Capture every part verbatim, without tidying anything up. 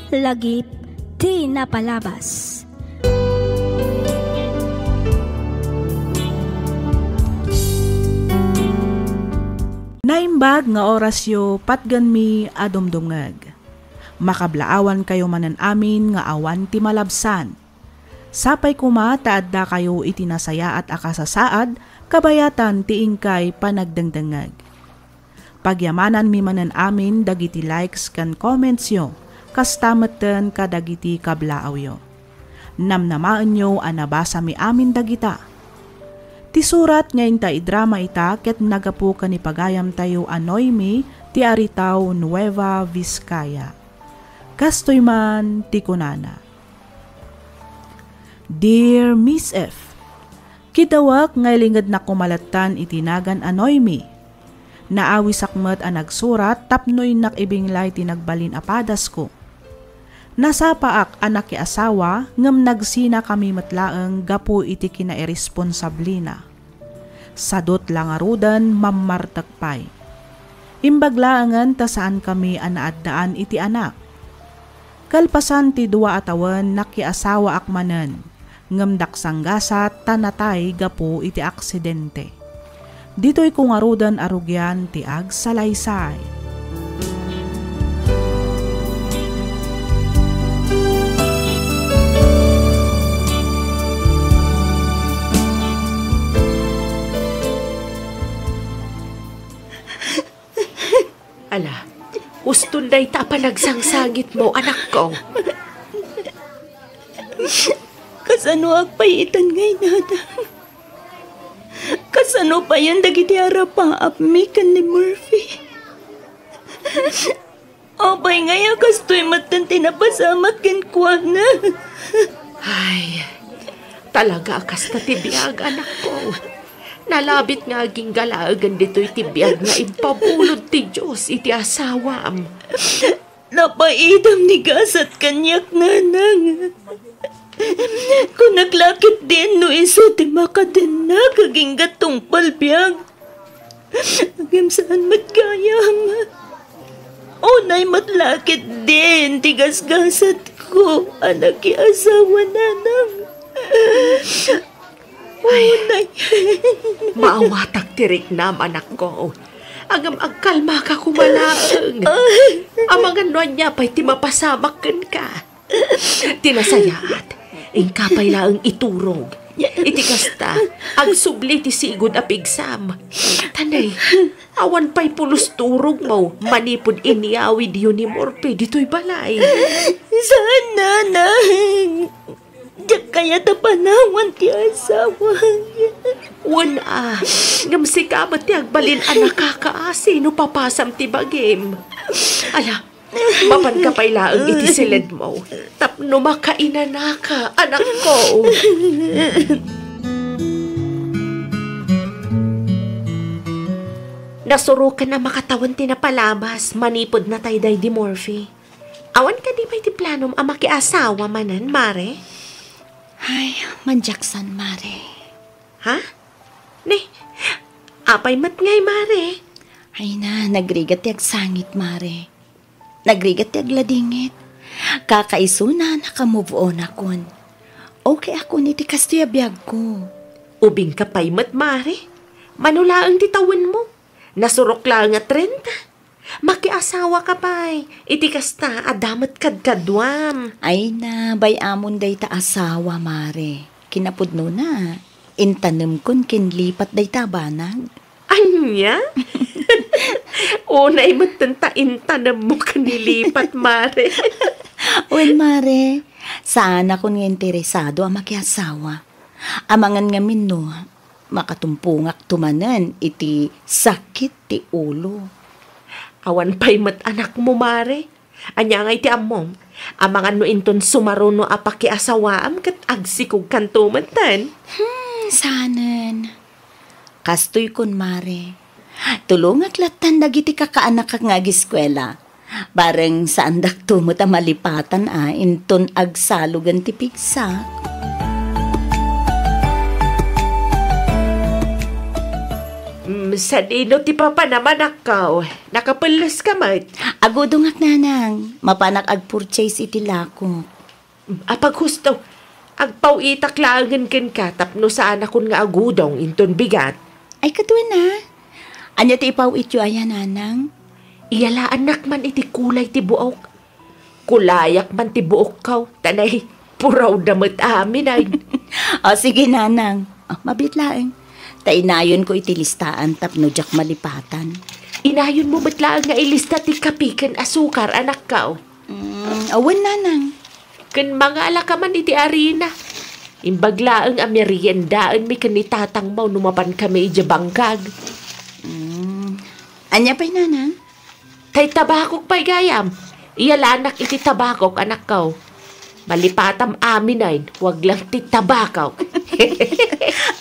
Lagip ti napalabas. Naimbag nga orasyo, patgenmi a dumdumngeg. Makablaawankayo manen amin nga awan ti malabsan. Sapay koma ta addakayo iti nasayaat a kasasaad kabayatan ti inkay panagdengdengngeg. Pagyamananmi manen amin dagiti likes ken commentsyo, kasta metten kadagiti kablaawyo. Namnamaenyo a nabasami amin dagita. Ti surat nga inta idrama ita ket nagapu ken ni pagayamtayo a Noemi ti Aritao, Nueva Vizcaya. Kastoy man ti kunana, Dear Miss F, kidawak nga ilingednak koma latta iti nagan a Noemi. Naawisak met a nagsurat tapno innak ibinglay ti nagbalin a padasko. Nasapaak a nakiasawa ngem nagsinakami met laeng gapu iti kinairesponsablina. Sadut la ngaruden, mammartek pay. Imbag laengen ta saankami a naaddaan iti anak. Kalpasan ti dua a tawen, nakiasawaak manen, ngem daksanggasat ta natay gapu iti aksidente. Ditoyko ngaruden a rugian ti agsalaysay. Ala, uston dayta a panagsangsangitmo, anakko. Kasanoak pay itan nga inadam? Kasano payen dagiti arapaapmi ken ni Murphy? Apay ngay a kastoy metten ti napasamak kenkuana? Ay, talaga a kasta ti biag, anakko. Nalabit nga agingga laengen ditoy ti biag nga impabulod ti Dios iti asawam. Napaidam ni gasat kaniak, nanang. Kunak la ketdin no isu ti makadennak agingga tungpal biag. Ngem saan met gayam. Unay met la ketdin ti gasgasatko a nakiasawa, nanang. Ay, unay. Maawatak ti riknam, anakko. Ngem agkalmaka koma laeng. Amangan no ania pay ti mapasamak kenka. Ti nasayaat, inka pay laeng iturog. Iti kasta, agsubli ti sigud a pigsam. Tanay, awan pay pulos turogmo manipud inyawidyo ni Morphe ditoy balay. Saan, nanang. Diak kayat a panawan ti asawa. Wen a, ngem sika met ti agbalin a nakakaasi no papasam ti bagim. Ala, mapanka pay laeng iti siledmo tapno makainanaka, anakko. Nasuroken a makatawen ti napalabas manipud natay daydi Morphe. Awan kadi pay ti planom a makiasawa manen, Mare? Ay, madiaksan, Mare. Ha? Ni, apay met ngay, Mare? Ay na, nagrigat ti agsangit, Mare. Nagrigat ti agladingit. Kakaisuna, naka-move on akon. Okay akon iti kastoy a biagko. Ubingka pay met, Mare. Mano laeng ti tawenmo? Nasurok laeng a trenta. Makiasawaka pay. Iti kasta, adda met kadkaduam. Ay na, bay-amon dayta asawa, Mare. Kinapudnona, intanemkon ken lipat dayta a banag. Ania? Unay metten ta intanemmo ken ni lipat, Mare. Wen, Mare, saanakon nga interesado a makiasawa. Amangan ngamin no, makatumpongakto manen iti sakit ti ulo. Awan pay met anakmo, Mare. Ania ngay ti ammom? Amangan no inton sumaruno a pakiasawaam ket agsikogkanto metten. Hmm, sanen. Kastoy kun, Mare. Tulongak lattan dagiti kakaanakak nga agiskuela. Bareng saandakto met a malipatan a inton agsalogen ti pigsak. Mm, Sadino ti papanam, anakko? Nakapelles ka met? Agudongak, nanang. Mapanak agpurchase iti lakok. Apaghusto, agpaw-itak laengen kenka tapno saanakon nga agudong inton bigat. Ay, kaduana. Ania ti ipaw-ityo aya, nanang? Iyalaannak man iti kulay ti buok. Kulayak man ti buokko, ta nay, puraw da met amin ay. O, sige, nanang. O, mabiit laeng. Ta inayonko iti listaan tapno diak malipatan. Inayonmo met laeng nga ilista ti kape ken asukar, anakko. Mm, awan, nanang. Ken mangalaka man iti arina. Imbag laeng a meriendaenmi ken ni tatangmo no mapankami idiay bangkag. Mm. Ania pay, nanang? Tay tabakok pay gayam. Iyalanak iti tabakok, anakko. Malipatam aminen, wag lang ti tabakok.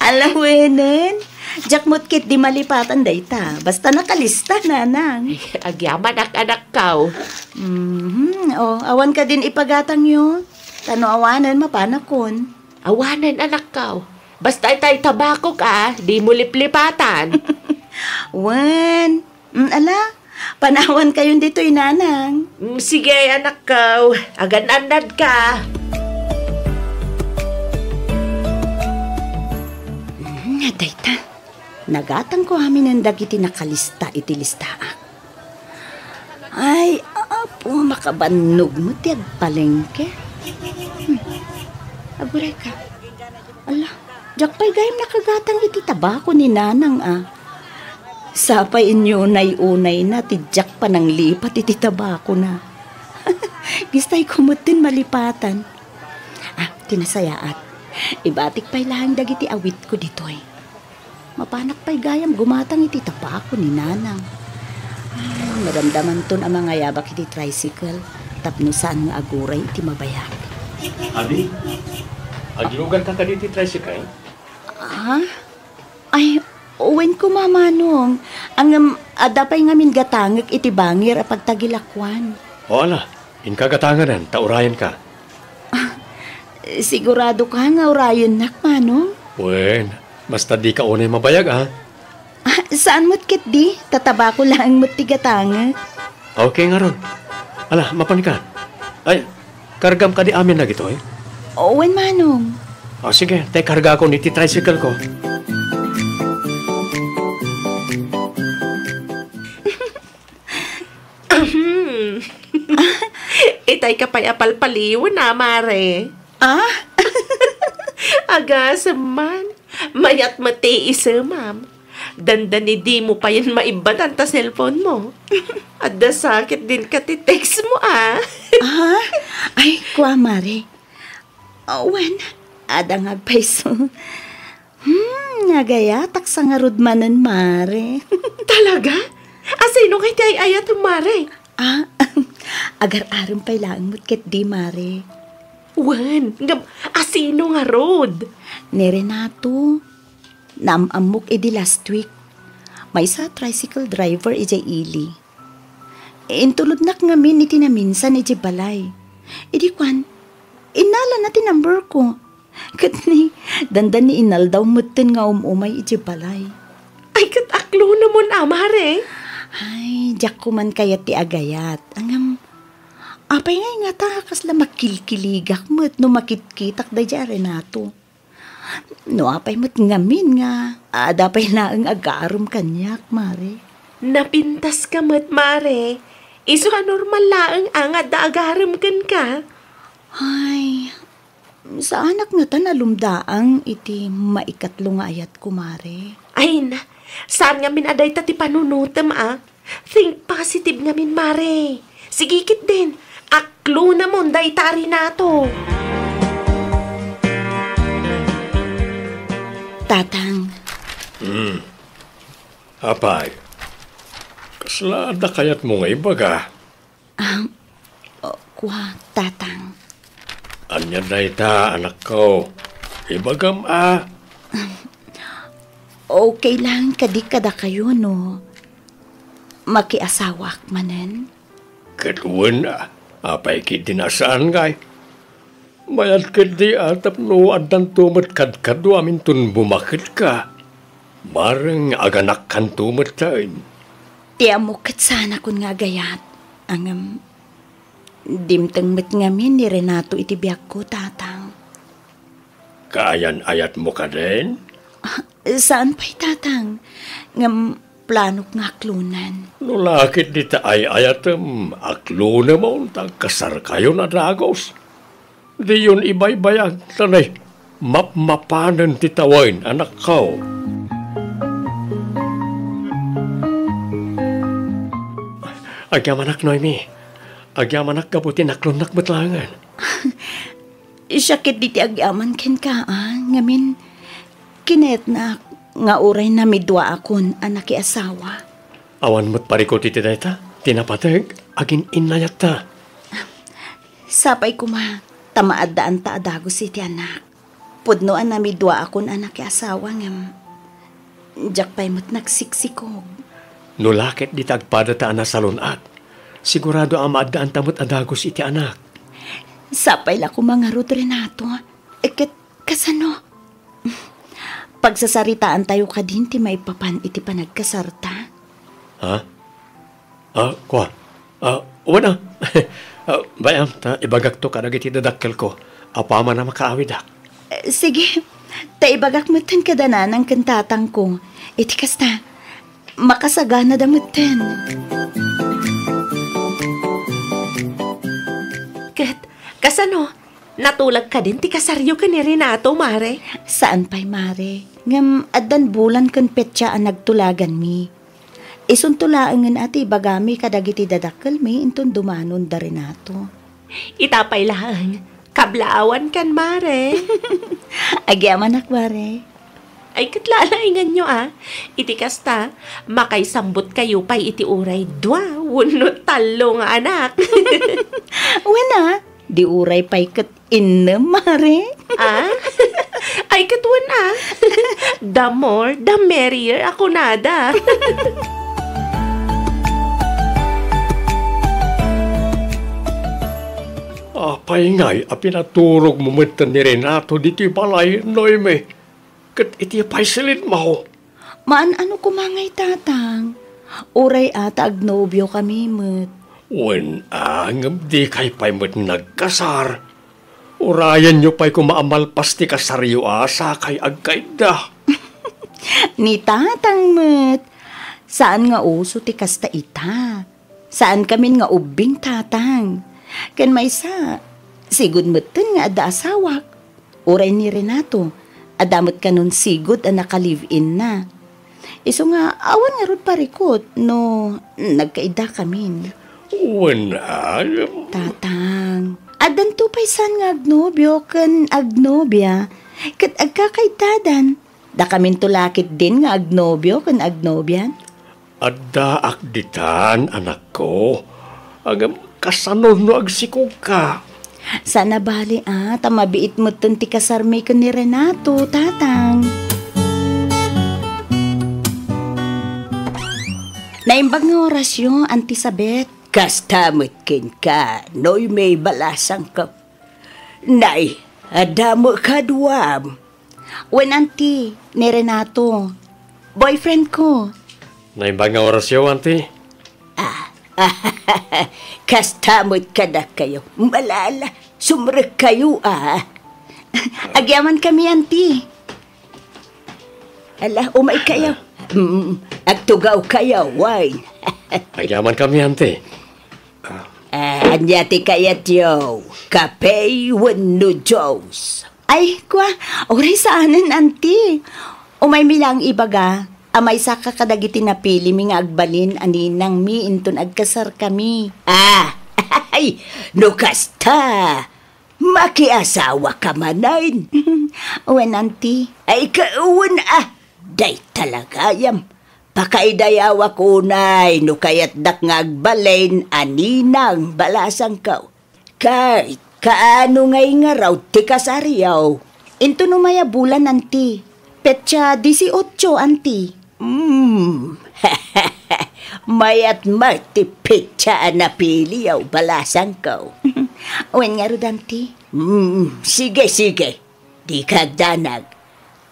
Alawenen, diak met ketdi malipatan dayta. Basta nakalista, nanang. Agyamanak, anakko. Mhm. O, awan kadin ipagatangyo? Ta no awanen, mapanakon. Awanen, anakko. Basta itay tabakok a, dimo liplipatan. Wen, mm, ala, panawankayon ditoy, nanang. Mm, sige, anakko. Agan-annadka. Mm, dayta. Nagatangko aminen dagiti nakalista iti listaak. Ay, Apo, makabannog met ti agpalengke. Hmm. Aguray ka. Ala, diak pay gayam nakagatang iti tabako ni Nanang a. Sapay inyo unay-unayna ti diak pananglipat iti tabakona. Gistayko metten malipatan. Ah, ti nasayaat. Ibatik pay laeng dagiti awitko ditoy. Mapanak pay gayam gumatang iti tabako ni Nanang. Ay, madamdamanton a mangayabak iti tricycle tapno saan nga aguray iti mabayag. Adi, aglugarka kadi iti tricycle? Ah? Ay, wen koma, Manong. Ngem, adda pay ngamin gatangek iti bangir a pagtagilakuan. O, ala, inka gatanganan, ta urayenka. Ah, sigurado ka nga urayennak, Manong? Wen, basta dika unay mabayag, a. Ah, saan met ketdi? Ta tabako laeng met ti gatangek. Okay ngarud. Ala, mapanka. Ay, kargam kadi amin dagitoy? Wen, Manong. O, sige, tay kargakon iti tricycle ko. Ahem. Itay ka pay a palpaliwen a, Mare. Ah? Agasem man. Mayat met ti isemam. Dandani dimo payen maibbatan ta cellphone mo. Adda sakit din ka ti text mo, a. Ah? Ay, kua, Mare. Awan, adda nga agpayso. Hmm, nagayatak sa ngarud manen, Mare. Talaga? Asino ngay ti ay-ayatem, Mare? Ah, agar-arem pay laeng met ketdi, Mare. Wen, ngem asino ngarud? Ni Renato. Naam-ammok idi last week. Maysa a tricycle driver idiay ili. Intulodnak ngamin iti naminsan idiay balay. Idi kuan, innalana ti number ko. Ket ni, dandani inaldaw metten nga um-umay idiay balay. Ay, ket aklonamon a, Mare? Ay, diak koman kayat ti agayat. Ngem, apay ngay ngata, kasla makilkiligak met no makitkitak daydiay a Renato. No apay met ngamin nga, adda pay laeng agarem kaniak, Mare. Napintas ka met, Mare. Isu a normal laeng a nga adda agarem kenka. Ay, saanak ngata nalumdaang iti maikatlo nga ayatko, Mare. Ay na, saan ngamin a dayta ti panunotem, a. Think positive ngamin, Mare. Sige ketdin. Aklonamon dayta a Renato. Tatang. Hmm. Apay, kasla adda kayatmo nga ibaga? Ah, o, kua, Tatang. Ania dayta, anakko? Ibagam a. Okay lang kadi kadakayo no makiasawaak manen? Ket wen a, apay ketdin a saan ngay? Mayat ketdi a tapno addanto met kadkadua aminton bumaketka. Bareng aganakkanto metten. Ti ammok ket saanakon nga agayat. Ngem, dimteng met ngamin ni Renato iti biagko, Tatang. Kaayan-ayatmo kadin? Ah, saan pay, Tatang. Ngem planok nga aklonen. No la ket dita ay-ayatem, aklonemon ta agkasarkayon a dagus. Diyon ibaybayag, ta nay, mapmapanen ti tawen, anakko. Agyamanak, Noemi. Agyamanak gapu ti naklonnak met laengen. Siak ket diti agyaman kenka, a, ngamin, kinayatnak nga uray namiduaakon a nakiasawa. Awan met parikut iti dayta, ti napateg, agin-innayatta. Sapay koma, ta maaddaanta a dagus iti anak. Pudno a namiduaakon a nakiasawa ngem diak pay met nagsiksikog. No la ket dita agpadata a nasalun-at, sigurado a maaddaanta met a dagus iti anak. Sapay la koma ngarud, Renato. Ket kasano? Pagsasaritaantayo kadin ti maipapan iti panagkasarta? Ha? Ah, kua? Ah, wen a. Ah, bay-am, ta ibagakto kadagiti dadakkelko. Apaman a makaawida. Eh, sige. Ta ibagak metten kada nanang ken tatangko. Iti kasta, makasaganada metten. Ket, kasano? Natulag kadin ti kasaryo ken ni Renato, Mare? Saan pay, Mare. Ngem addan bulan ken petsa a nagtulaganmi. Isunto laengen a ti ibagami kadagiti dadakkelmi inton dumanon da Renato. Ita pay laeng, kablaawankan, Mare. Agyamanak, Mare. Ay, ket lalainganyo, a. Iti kasta, makaisambutkayo pay iti uray dua wenno tallo nga anak. Wen a, di uray pay ket innem, Mare. Ah? Ay, ket wen a. The more, the merrier a kunada. Apay ngay a pinaturogmo metten ni Renato ditoy balay, Noemi? Ket iti pay silidmo? Maan-ano koma ngay, Tatang. Uray a ta agnobiokami met. Wen a, ngem dikay pay met nagkasar. Urayenyo pay koma a malpas ti kasaryo a sakay agkaidda. Ni Tatang met, saan nga uso ti kasta ita. Saankamin nga ubbing, Tatang. Ken maysa, sigud metten nga adda asawak. Uray ni Renato, adda met kanon sigud a naka-live-inna. Isu nga, awan ngarud parikut no nagkaidakamin. Wen a. Tatang, addanto pay saan nga agnobio ken agnobia, ket agkakaiddadan. Dakaminto la ketdin nga agnobio ken agnobian? Addaak ditan, anakko. Ngem kasano no agsikogka? Saan a bali a, ta mabiit metten ti kasarmi ken ni Renato, Tatang. Naimbag nga orasyo, Auntie Sabet. Kasta met kenka, Noemi, balasangko. Nay, adda met kaduam. Wen, Auntie, ni Renato. Boyfriend ko. Naimbag nga orasyo, Auntie. Ah, kasta met kadakayo. Malala, sumrekkayo, a. Agyamankami, Auntie. Ala, umaykayo. Mm, agtugawkayo, wine. Agyamankami, Auntie. Ah, ania ti kayatyo? Kape wenno juice? Ay, kua, uray saanen, Auntie. Umaymi laeng ibaga a maysaka kadagiti napilimi nga agbalin a ninangmi inton agkasarkami. Ah, ay, no kasta, makiasawaka manen? Wen, Auntie. Ay, kawen a, dayta la gayam. Pakaidayawak unay no kayatdak nga agbalin a ninang, balasangko. Ket kaano ngay ngarud ti kasaryo? Inton umay a bulan, Auntie. Petsa dieciocho, Auntie. Hmm. Mayat met ti petsa a napiliyo, balasangko. Wen ngarud, Auntie. Hmm, sige, sige. Dika agdanag.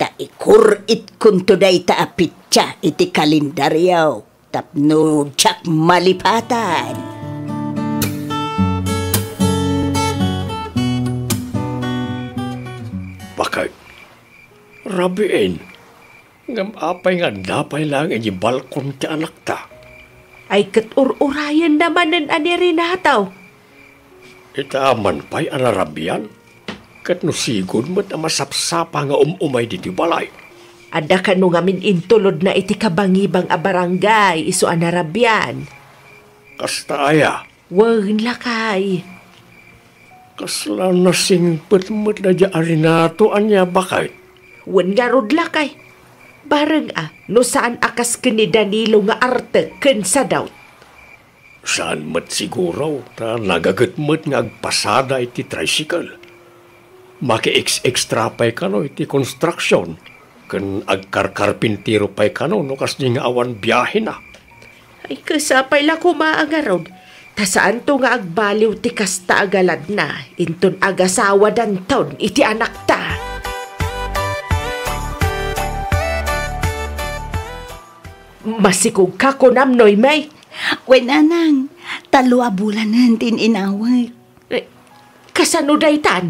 Ta Ikur-itkonto dayta a petsa iti kalendario tapno diak malipatan. Bakit? Rabien, ngem apay nga adda pay laeng idiay balkon ti anakta? Ay, ket ur-urayenna manen a ni Renato. Ita man pay a narabian, ket no sigud met a masapsapa nga um-umay ditoy balay. Adda kano ngamin intulodna iti kabangibang a barangay isu a narabian. Kasta aya? Wen, lakay. Kasla nasingpet met daydiay a Renato, ania, bakit? Wen ngarud, lakay. Bareng a, no saan a kas ken ni Danilo nga artek ken sadaut. Saan met siguro, ta nagaget met nga agpasada iti tricycle. Maki-ex-extra pay kano iti construction, ken agkarkarpintero pay kano no kasdi nga awan biahena. Ay, kasta pay la koma a ngarud, ta saanto nga agbaliw ti kasta a galadna inton agasawadanton iti anakta. Masikogka kunam, Noemi? Wen, nanang, tallo a bulanen ti in-inawek. Eh, kasano daytan?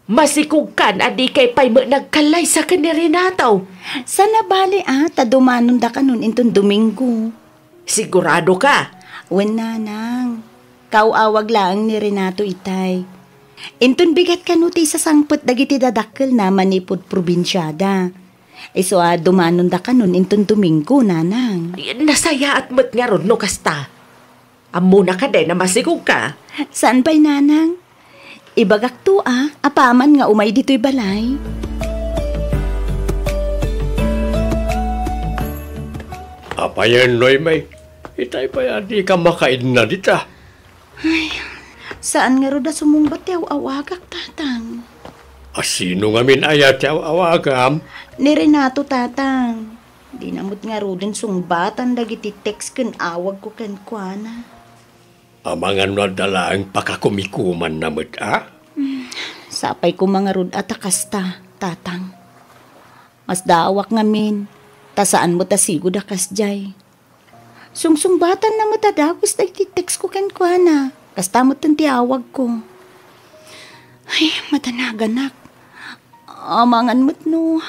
Masikogkan a dikay pay met nagkallaysa ken ni Renato. Saan a bale a, ta dumanonda kanon inton Domingo. Siguradoka? Wen, nanang. Kaaw-awag laeng ni Renato itay. Inton bigat kano ti isasangpet dagiti dadakkelna manipud probinsiada. Isu a dumanonda kanon inton Domingo, nanang. Ay, nasayaat met ngarud no kasta. Ammona kadi a masikogka? Saan pay, nanang? Ibagakto a, apaman nga umay ditoy balay. Apayen, Noemi, itay pay a dika makaidna dita. Ay, saan ngarud a sumungbat ti aw-awagak, tatang. A sino ngamin aya ti aw-awagam? Ni Renato, tatang. Dina met ngaruden sungbatan dagiti text ken awagko kenkuana. Amangan no adda laeng pakakumikumanna met a? Hmm, sapay koma ngarud a ta kasta, tatang. Masdaawak ngamin, ta saan met a sigud a kasdiay. Sungsungbatanna met a dagus dagiti textko kenkuana. Kasta met ti awagko. Ay, madanaganak. Amangan met no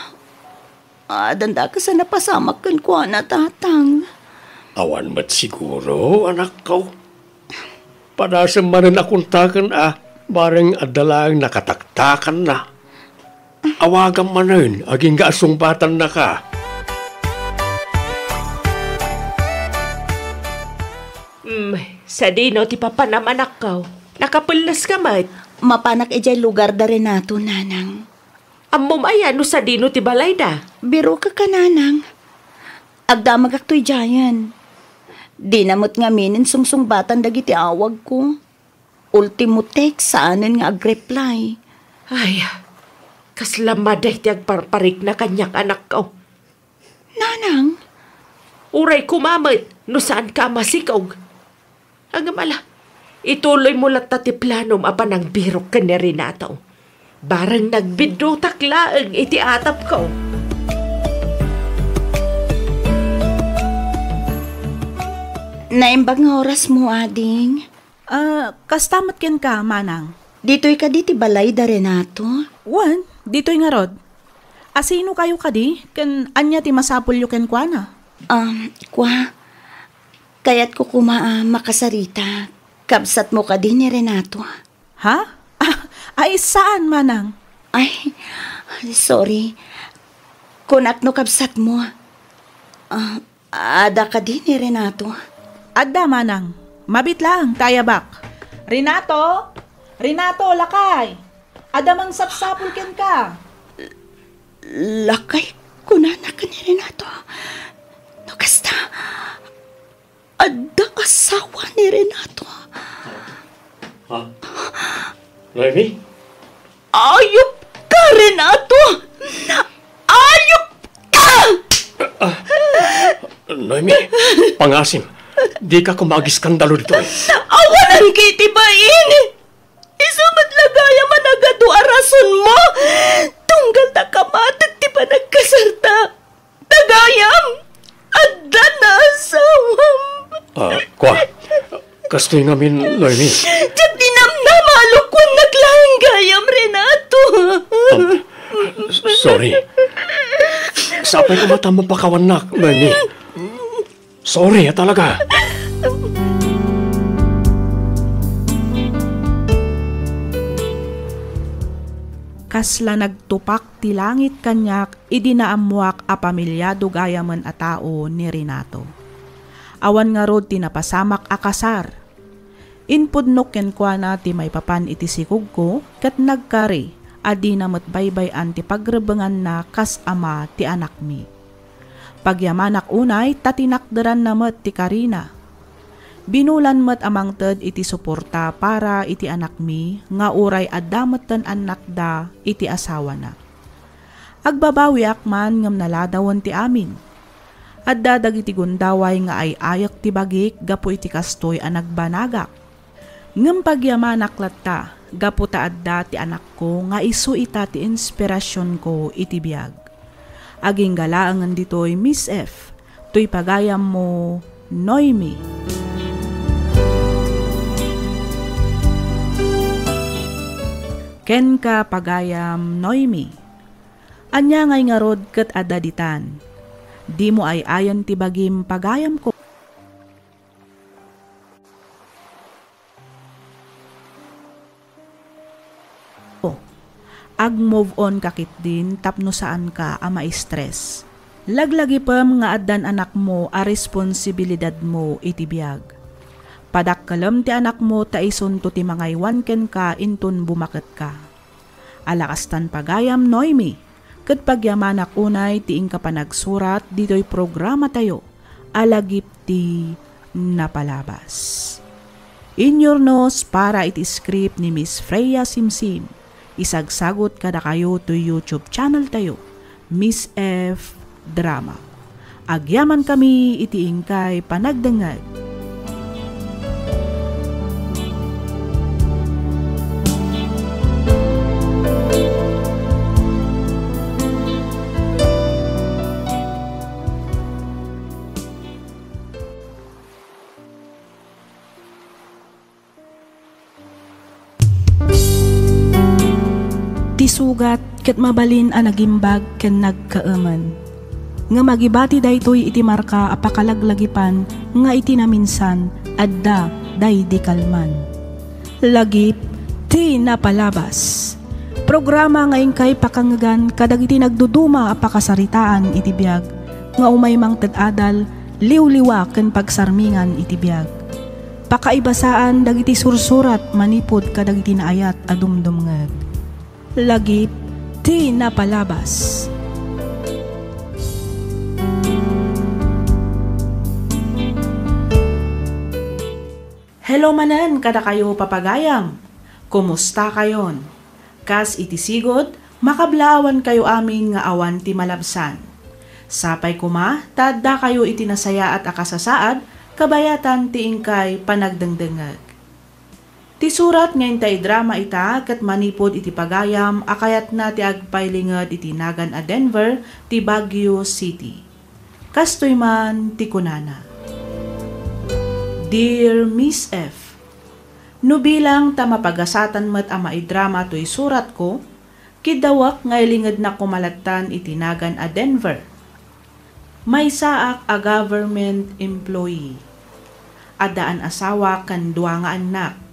adda dakes a napasamak kenkuana, tatang. Awan met siguro, anakko. Padasem manen a kontaken a, bareng adda laeng nakataktakanna. Awagam manen, agingga a sungbatannaka. Hmm, sadino ti papanam, anakko? Nakapelleska met? Mapanak idiay lugar da Renato, nanang. Ammom aya no sadino ti balayda? Birokek a, nanang. Agdamagak toy diayen. Dina met ngaminen sungsungbatan dagiti awagko. Ultimo text, saanen nga agreply. Ay, kasla madi ti agparparikna kaniak, anakko. Nanang? Uray koma met no saanka a masikog. Ngem ala, ituloymo latta ti planom a panangbirok ken ni Renato. Bareng nagbiddutak laeng iti atapko. Naimbag nga orasmo, ading. Ah, kasta met kenka, manang. Ditoy kadi ti balay da Renato? Wen, ditoy ngarud. A sino kayo kadi, ken ania ti masapulyo kenkuana? Um, kua, kayatko koma a makasarita. Kabsatmo kadi ni Renato? Ha? Ah, ay, saan, manang? Ay, sorry. Kunak no kabsatmo. Ah, Adda kadi ni Renato? Adda, manang. Mabit laeng ta ayabak. Renato? Renato, lakay! Adda mangsapsapul kenka. Lakay, kunana ken ni Renato. No kasta, adda asawa ni Renato. Ha? Noemi? Ayup ka, Renato! Ayup ka! Ah, Noemi, pangasim. Dika koma agiskandalo ditoy. Awanan kay ti bain! Isu met la gayam a nagadu a rasonmo! Tunggal ta kamatek ti panagkasar- Kastoy ngamin, Noemi. Diak di namnama a lukuannak laeng gayam, Renato. Um, s-, sorry. Sapay koma ta mapakawannak, Noemi. Sorry a talaga. Kasla nagtupak ti langit kaniak idi naammoak a pamiliado gayamen a tao ni Renato. Awan ngarud ti napasamak a kasar. Impudnok kenkuana ti maipapan iti sigugko ket nagkari a dina met baybay-an ti pagrebbenganna kas ama ti anakmi. Pagyamanak unay ta tinakderanna met ti karina. Binulan met a mangted iti suporta para iti anakmi nga uray adda metten annakda iti asawana. Agbabawiak man ngem naladawen ti amin. Adda dagiti gundaway nga ay-ayek ti bagik gapu iti kastoy a nagbanagak. Ngem pagyamanak latta gapu ta adda ti anakko nga isu ita ti inspirasionko iti biag. Agingga laengen ditoy, Miss F, toy pagayammo, Noemi. Kenka, pagayam, Noemi. Ania ngay ngarud ket adda ditan? Dimo ay-ayen ti bagim, pagayamko. Ag-move on ka ketdin tapno saanka a ma-stress. Laglagipem nga addan anakmo a responsibilidadmo iti biag. Padakkelem ti anakmo ta isunto ti mangaywan kenka inton bumaketka. Ala kastan pagayam, Noemi, ket pagyamanak unay ti inka panagsurat ditoy programatayo a Lagip ti Napalabas. Inyurnos para iti script ni Miss Freya Simsim. Isagsagut kadakayo toy YouTube channel tayo, Miss F Drama. Agyamankami iti inkay panagdengngeg. Ti sugat ket mabalin a nagimbag ken nagkaemen. Ngem agibati daytoy iti marka a pakalaglagipan nga iti naminsan, adda daydi kalman. Lagip ti Napalabas. Programa nga inkay pakangngegan kadagiti nagduduma a pakasaritaan iti biag nga umay mangted adal, liwliwa ken pagsarmingan iti biag. Pakaibasaan dagiti sursurat manipud kadagiti naayat a dumdumngeg. Lagip ti Napalabas. Hello manen kadakayo, papagayam. Kumustakayon? Kas iti sigud, makablaawankayo amin nga awan ti malabsan. Sapay koma ta addakayo iti nasayaat a kasasaad kabayatan ti inkay panagdengdengngeg. Ti surat nga inta idrama ita ket manipud iti pagayam a kayatna ti agpailinged iti nagan a Denver ti Baguio City. Kastoy man ti kunana, Dear Miss F, no bilang ta mapagasatan met a maidrama toy suratko, kiddawek nga ilingednak koma lattan iti nagan a Denver. Maysaak a government employee. Addaan asawa ken dua nga annak.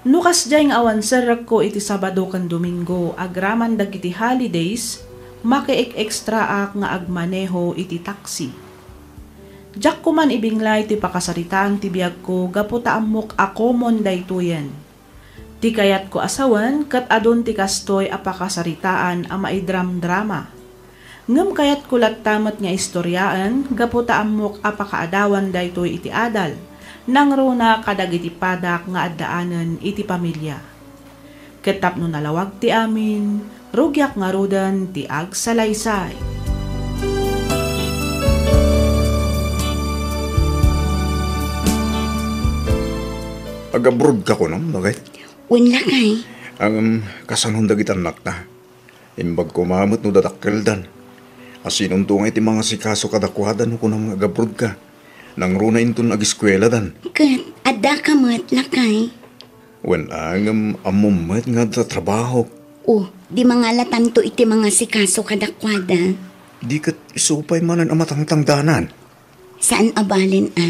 No kasdiay nga awan serrekko iti Sabado ken Domingo agraman dagiti holidays, makiek-ekstraak nga agmaneho iti taxi. Diak koman ibinglay ti pakasaritaan ti biagko gapu ta ammok a common daytoyen. Ti kayatko a sawen ket adun ti kastoy a pakasaritaan a maidramdrama. Ngem kayatko latta met nga istoriaen gapu ta ammok a pakaadawan daytoy iti adal, nangruna kadagiti padak nga addaanen iti pamilia. Ket tapno nalawag ti amin, rugiak ngaruden ti agsalaysay. Agabrodka kunom, no kay? Wen lakay. Ngem, kasanon dagiti annakta? Imbag koma met no dadakkeldan. Asinonto ngay ti mangasikaso kadakuada no kunam nga agabrodka? Nangruna inton agiskueladan. Ket addaka met, lakay? Wen, ngem ammom met nga adda trabahok. O, di mangalatanto iti mangasikaso kadakuada? Di ket isu pay manen a matangtangdanan. Saan a balen a,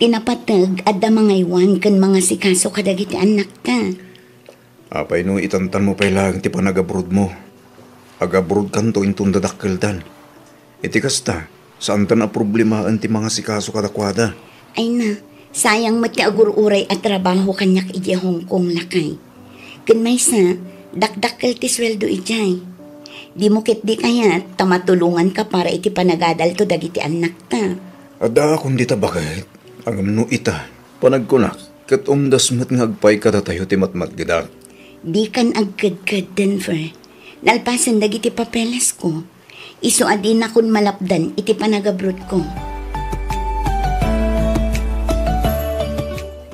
ti napateg adda mangaywan ken mangasikaso kadagiti annakta. Apay no itantanmo pay laeng ti panagabrodmo? Agabrodkanto inton dadakkeldan. Iti kasta, saantan a problemaen ti mangasikaso kadakuada. Ay na, sayang met ti agur-uray a trabaho kaniak idiay Hong Kong, lakay. Ken maysa, dakdakkel ti sueldo idiay. Dimo ketdi kayat ta matulonganka para iti panagadalto dagiti annakta? Addaakon dita baket, ngem no ita, panagkunak, ket umdas met nga agpay kadatayo ti matmatgedak. Dikan agkedked, Denver. Nalpasen dagiti papelesko. Isu a dinakon malapdan iti panagabrodko.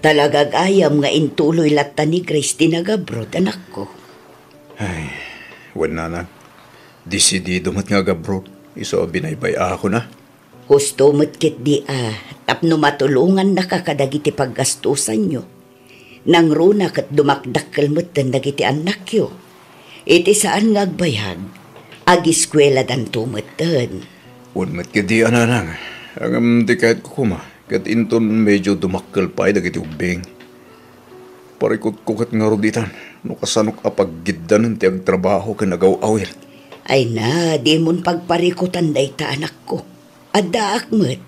Talaga gayam nga intuloy latta ni Grace ti nagabrod, anakko. Ay, wen, nanang. Desidido met nga agabroad. Isu a binaybay-akon a. Husto met ketdi a tapno matulongannaka kadagiti paggastosanyo. Nangruna ket dumakdakkel metten dagiti annakyo. Iti saan nga agbayag, agiskueladanto metten. Wen met ketdi a, nanang. Ngem ti kayatko koma, ket inton medio dumakkel pay dagiti ubbing. Parikutko ket ngarud itan, no kasanok a paggiddanen ti agtrabaho ken agaw-awir. Ay na, dimon pagparikutan dayta, anakko. Addaak met.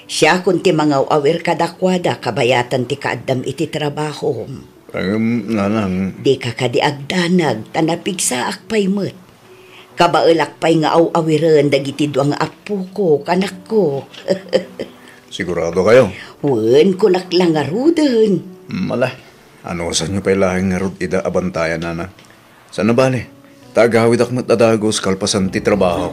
Siakon ti mangaw-awir kadakuada kabayatan ti kaaddam iti trabahom. Ngem, nanang. Dika kadi agdanag, ta napigsaak pay met. Kabaelak pay nga aw-awiren dagiti dua nga appoko, kanakko. Sigurado kayo? Wen, kunak la ngaruden. Mala, anusanyo pay laeng ngarud ida a bantayan, nanang? Saan a bale, ta agawidak met a dagus kalpasan ti trabaho.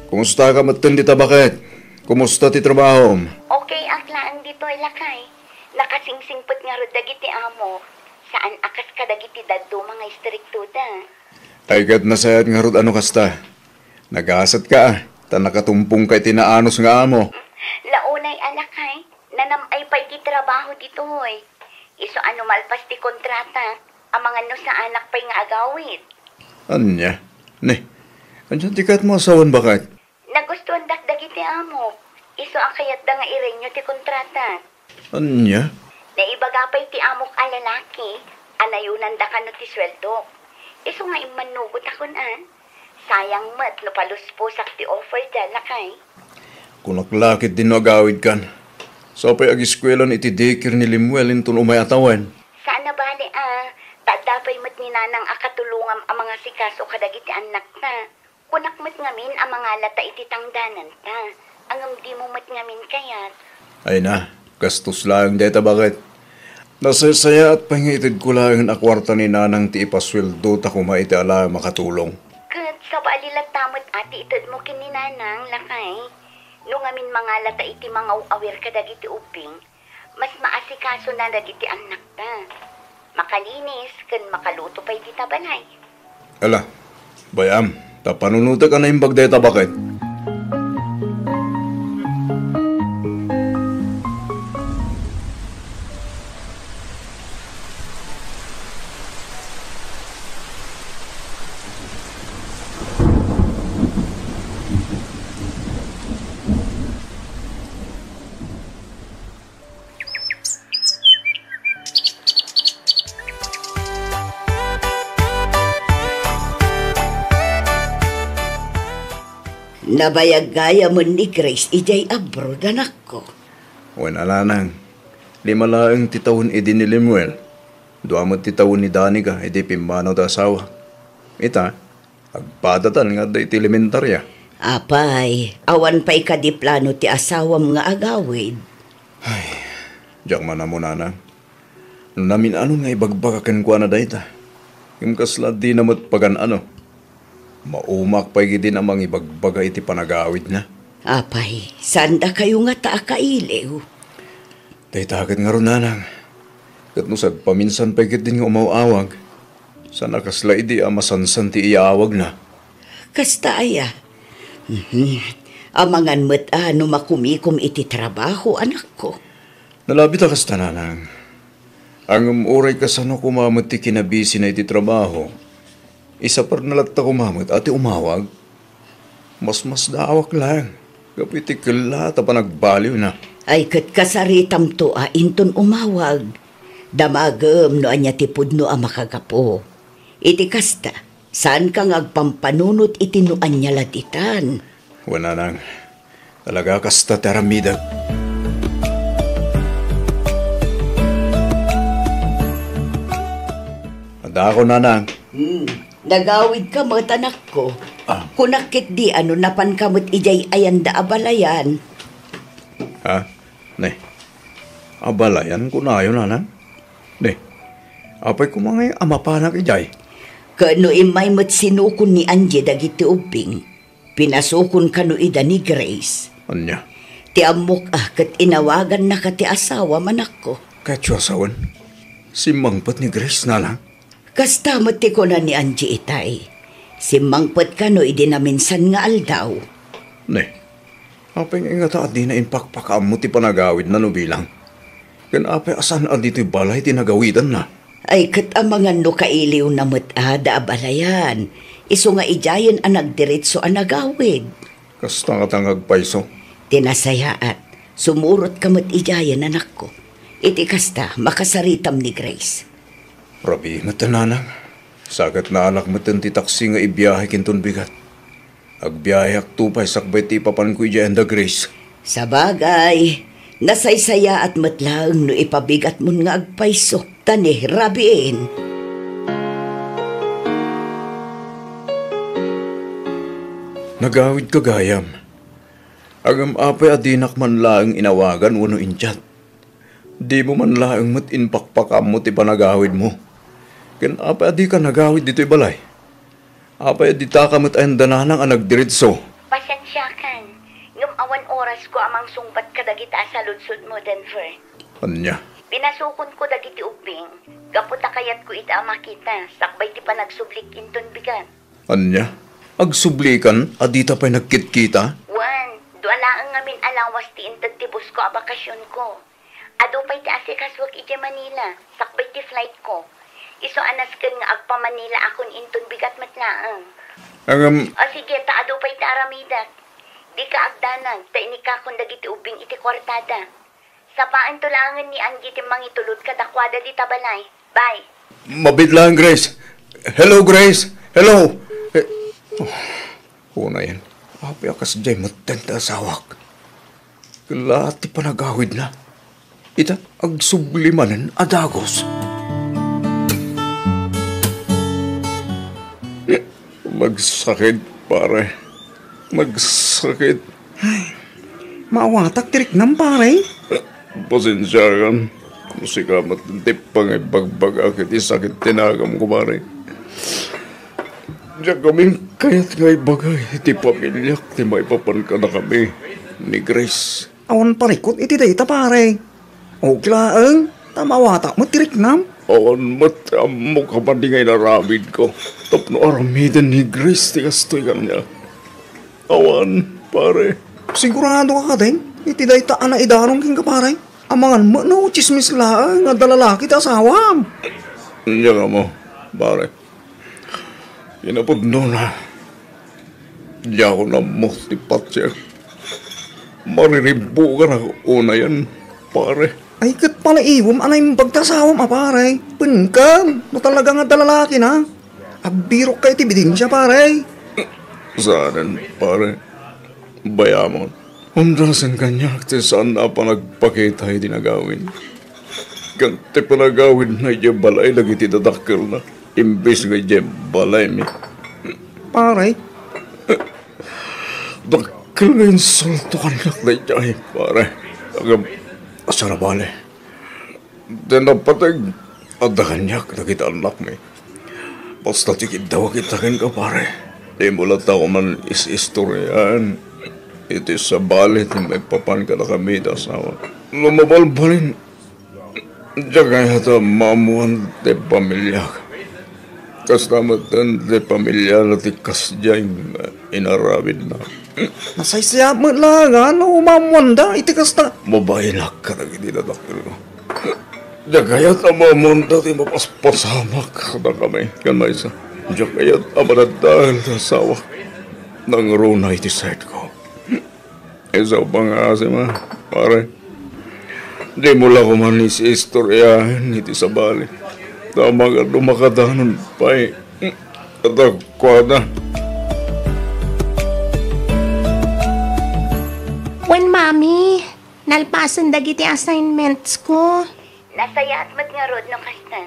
Kumusta ka metten dita baket? Kumusta ti trabahom? Okay ak laeng ditoy, lakay. Nakasingsingpet ngarud dagiti amok. Saan a kas kadagiti dadduma nga istriktoda. Ay, ket nasayaat ngarud a no kasta. Nagasatka a, ta nakatumpongka iti naanus nga amo. Launay a, lakay, nanam-ay pay ti trabaho ditoy. Isu a no malpas ti kontrata, amangan no saanak pay nga agawid. Ania? Ne, ania ti kayatmo a sawen, baket? Nagustuandak dagiti amok. Isu a kayatda nga irenew ti kontrata. Ania? Naibaga pay ti amok a lalaki a nayonanda kano ti sueldok. Isu nga immannugotakon a. Sayang met no palusposak ti offer da, lakay. Kunak la ketdi no agawidkan. Sa pay agiskuelan iti daycare ni Lemuel inton umay a tawen. Saan a bale a, ta adda pay met ni nanang a katulongam a mangasikaso kadagiti annakta. Kunak met ngamin a mangalata iti tangdananta, ngem dimo met ngamin kayat. Ay na, gastos laeng dayta baket. Nasaysayaat pay nga itedko laeng a kuarta ni nanang ti ipasueldota koma iti alaem a katulong. Ket sabali latta met a ti itedmo ken ni nanang, lakay. No ngamin mangalata iti mangaw-awir kadagiti ubbing, mas maasikasona dagiti annakta. Makalinis ken makaluto pay dita balay. Ala, bay-am, ta panunotek a naimbag dayta baket. Nabayag gayamen ni Grace idiay abroad, anakko. Wen a, nanang, lima laeng ti tawen idi ni Lemuel. Dua met ti tawen ni Danica idi pimmanaw ti asawa. Ita, agpadatan nga adda iti elementaria. Apay, awan pay kadi plano ti asawam nga agawid? Ay, diak man ammo, nanang. No namin-anon nga ibagbaga kenkuana dayta, ngem kasla dina met pagan-ano. Maumaak pay ketdin a mangibagbaga iti panagawidna. Apay, saan dakayo ngata a kailiw? Dayta ket ngarud, nanang. Ket no sagpaminsan pay ketdin nga umaw-awag, saan a kasla idi a masansan ti iyaawagna. Kasta aya? Mhm. Amangan met a no makumikom iti trabaho, anakko. Nalabit a kasta, nanang. Ngem uray kasano koma met ti kinabisina iti trabaho, isaperna latta koma met a ti umawag. Masmasdaawak laeng gapu iti kellaat a panagbaliwna. Ay, ket kasaritamto a inton umawag. Damagem no ania ti pudno a makagapu. Iti kasta, saanka nga agpampanunot iti no ania la ditan. Wen, nanang, talaga kasta ti aramidek. Adda ako, nanang. Hmm. Nagawidka met, anakko. Ah. Kunak ketdi a no napanka met idiay ayanda a balayan. Ha? Ne. A balayan kunayo, nanang? Ne. Apay koma ngay a mapanak idiay? Ket no immay met sinukon ni Angie dagiti ubbing, pinasukon kano ida ni Grace. Ania? Ti ammok a ket inawagannaka ti asawam, anakko. Ket siasawem? Simmangpet ni Grace, nanang? Kasta met ti kuna ni Angie itay. Simmangpet kano idi naminsan nga aldaw. Ne, apay ngay ngata a dina impakpakaammo ti panagawidna no bilang? Ken apay a saan a ditoy balay ti nagawidanna? Ay, ket amangan no kailiwna met a da a balayan, isu nga idiayen a nagdiretso a nagawid. Kasta ngata nga agpayso? Ti nasayaat, sumurotka met idiayen, anakko. Iti kasta, makasaritam ni Grace. Rabii met, nanang. Sakit naanak met ti taksi nga ibiyahe kinton bigat. Agbiyaheakto pay sakbay ti ipapanko idiay anda Grace. Sabagay, nasaysayaat met laeng no ipabigatmon nga agpayso. Ta ni rabiin. Nagawidka gayam. Ngem apay a dinak man laeng inawagan wenno in-chat? Dimo man laeng met impakpakaammo ti panagawidmo. Ken apay a dika nagawid ditoy balay? Apay a ditaka met ayanda nanang a nagdiretso? Pasensiakan, ngem awan orasko a mangsungbat kadagita a saludsodmo, Denver. Ania? Pinasukonko dagiti ubbing, gapu ta kayatko ida a makita, sakbay ti panagsublik inton bigat. Ania? Agsublikan a dita pay nagkitkita? Wen, dua laeng ngamin a lawas ti inted ti busko a bakasionko. Adu pay ti asikasuek idiay Manila, sakbay ti flightko. Isu a nasken nga agpa-Manila akon inton bigat met laeng. Ngem— O sige, ta adu pay ti aramidek. Dika agdanag, ta inikakon dagiti ubbing iti kuartada. Sapaento laengen ni Angie ti mangitulod kadakuada dita balay. Bye. Mabiit laeng, Grace. Hello, Grace. Hello. Eh, oh, unayen. Apay a kasdiay metten ti asawak? Kellaat ti panagawidna. Ita, agsubli manen a dagus. Nagsakit, pare. Nagsakit. Ay, maawatak ti riknam, pare. Pasensiakan. Sika met ti pangibagbaga iti sakit ti nagamko, pare. Diak kami kayat nga ibaga iti pamiliak ti maipapan kadakami ni Grace. Awan parikut iti dayta, pare. Okay laeng, ta maawatak met ti riknam. Awan met ti ammok a madi nga inaramidko tapno aramiden ni Grace ti kastoy kaniak. Awan, pare. Sigurado ka kadin iti dayta a naidaron kenka, pare? Amangan met no tsismis laeng nga adda lalaki ti asawam. Diak ammo, pare. Kinapudnona, diakon ammo ti patiek. Mariribbukanak unayen, pare. Ay, ket palaibom a naimbag ti asawam a, pare. Penken, no talaga nga adda lalakina. Agbirokka iti ebidensia, pare. Saanen, pare. Bayamon. Umdasen kaniak ti saan a panagpakita iti nagawid ken ti panagawidna idiay balay dagiti dadakkelna imbes nga idiay balaymi. Pare. Dakkel nga insulto kaniak daydiay, pare. Agam, asarabali. Ti napateg, adda kaniak dagiti annakmi. Basta ti kiddawak ita kenka, pare. Dimo latta koma is-istoriaan iti sabali ti maipapan kadakami ti asawa. No mabalbalin, diak kayat a maammoan ti pamiliak. Kasta met ti pamiliana ti kasdiay nga inaramidna. Nasaysayaat met laeng no umammoanda iti kasta. Mabainakka dagiti dadakkelko. Diak kayat a maammoanda ti mapaspasamak kadakami ken maysa. Diak kayat a madaddael ti asawak. Nangruna iti side ko. Isu pangngaasem, pare. Dimo la koma isistoryaen iti sabali. Ta magadun makadanon pay kadakuada. Wen, Mami, nalpasen dagiti assignments ko. Nasayaat met ngarud no kasta.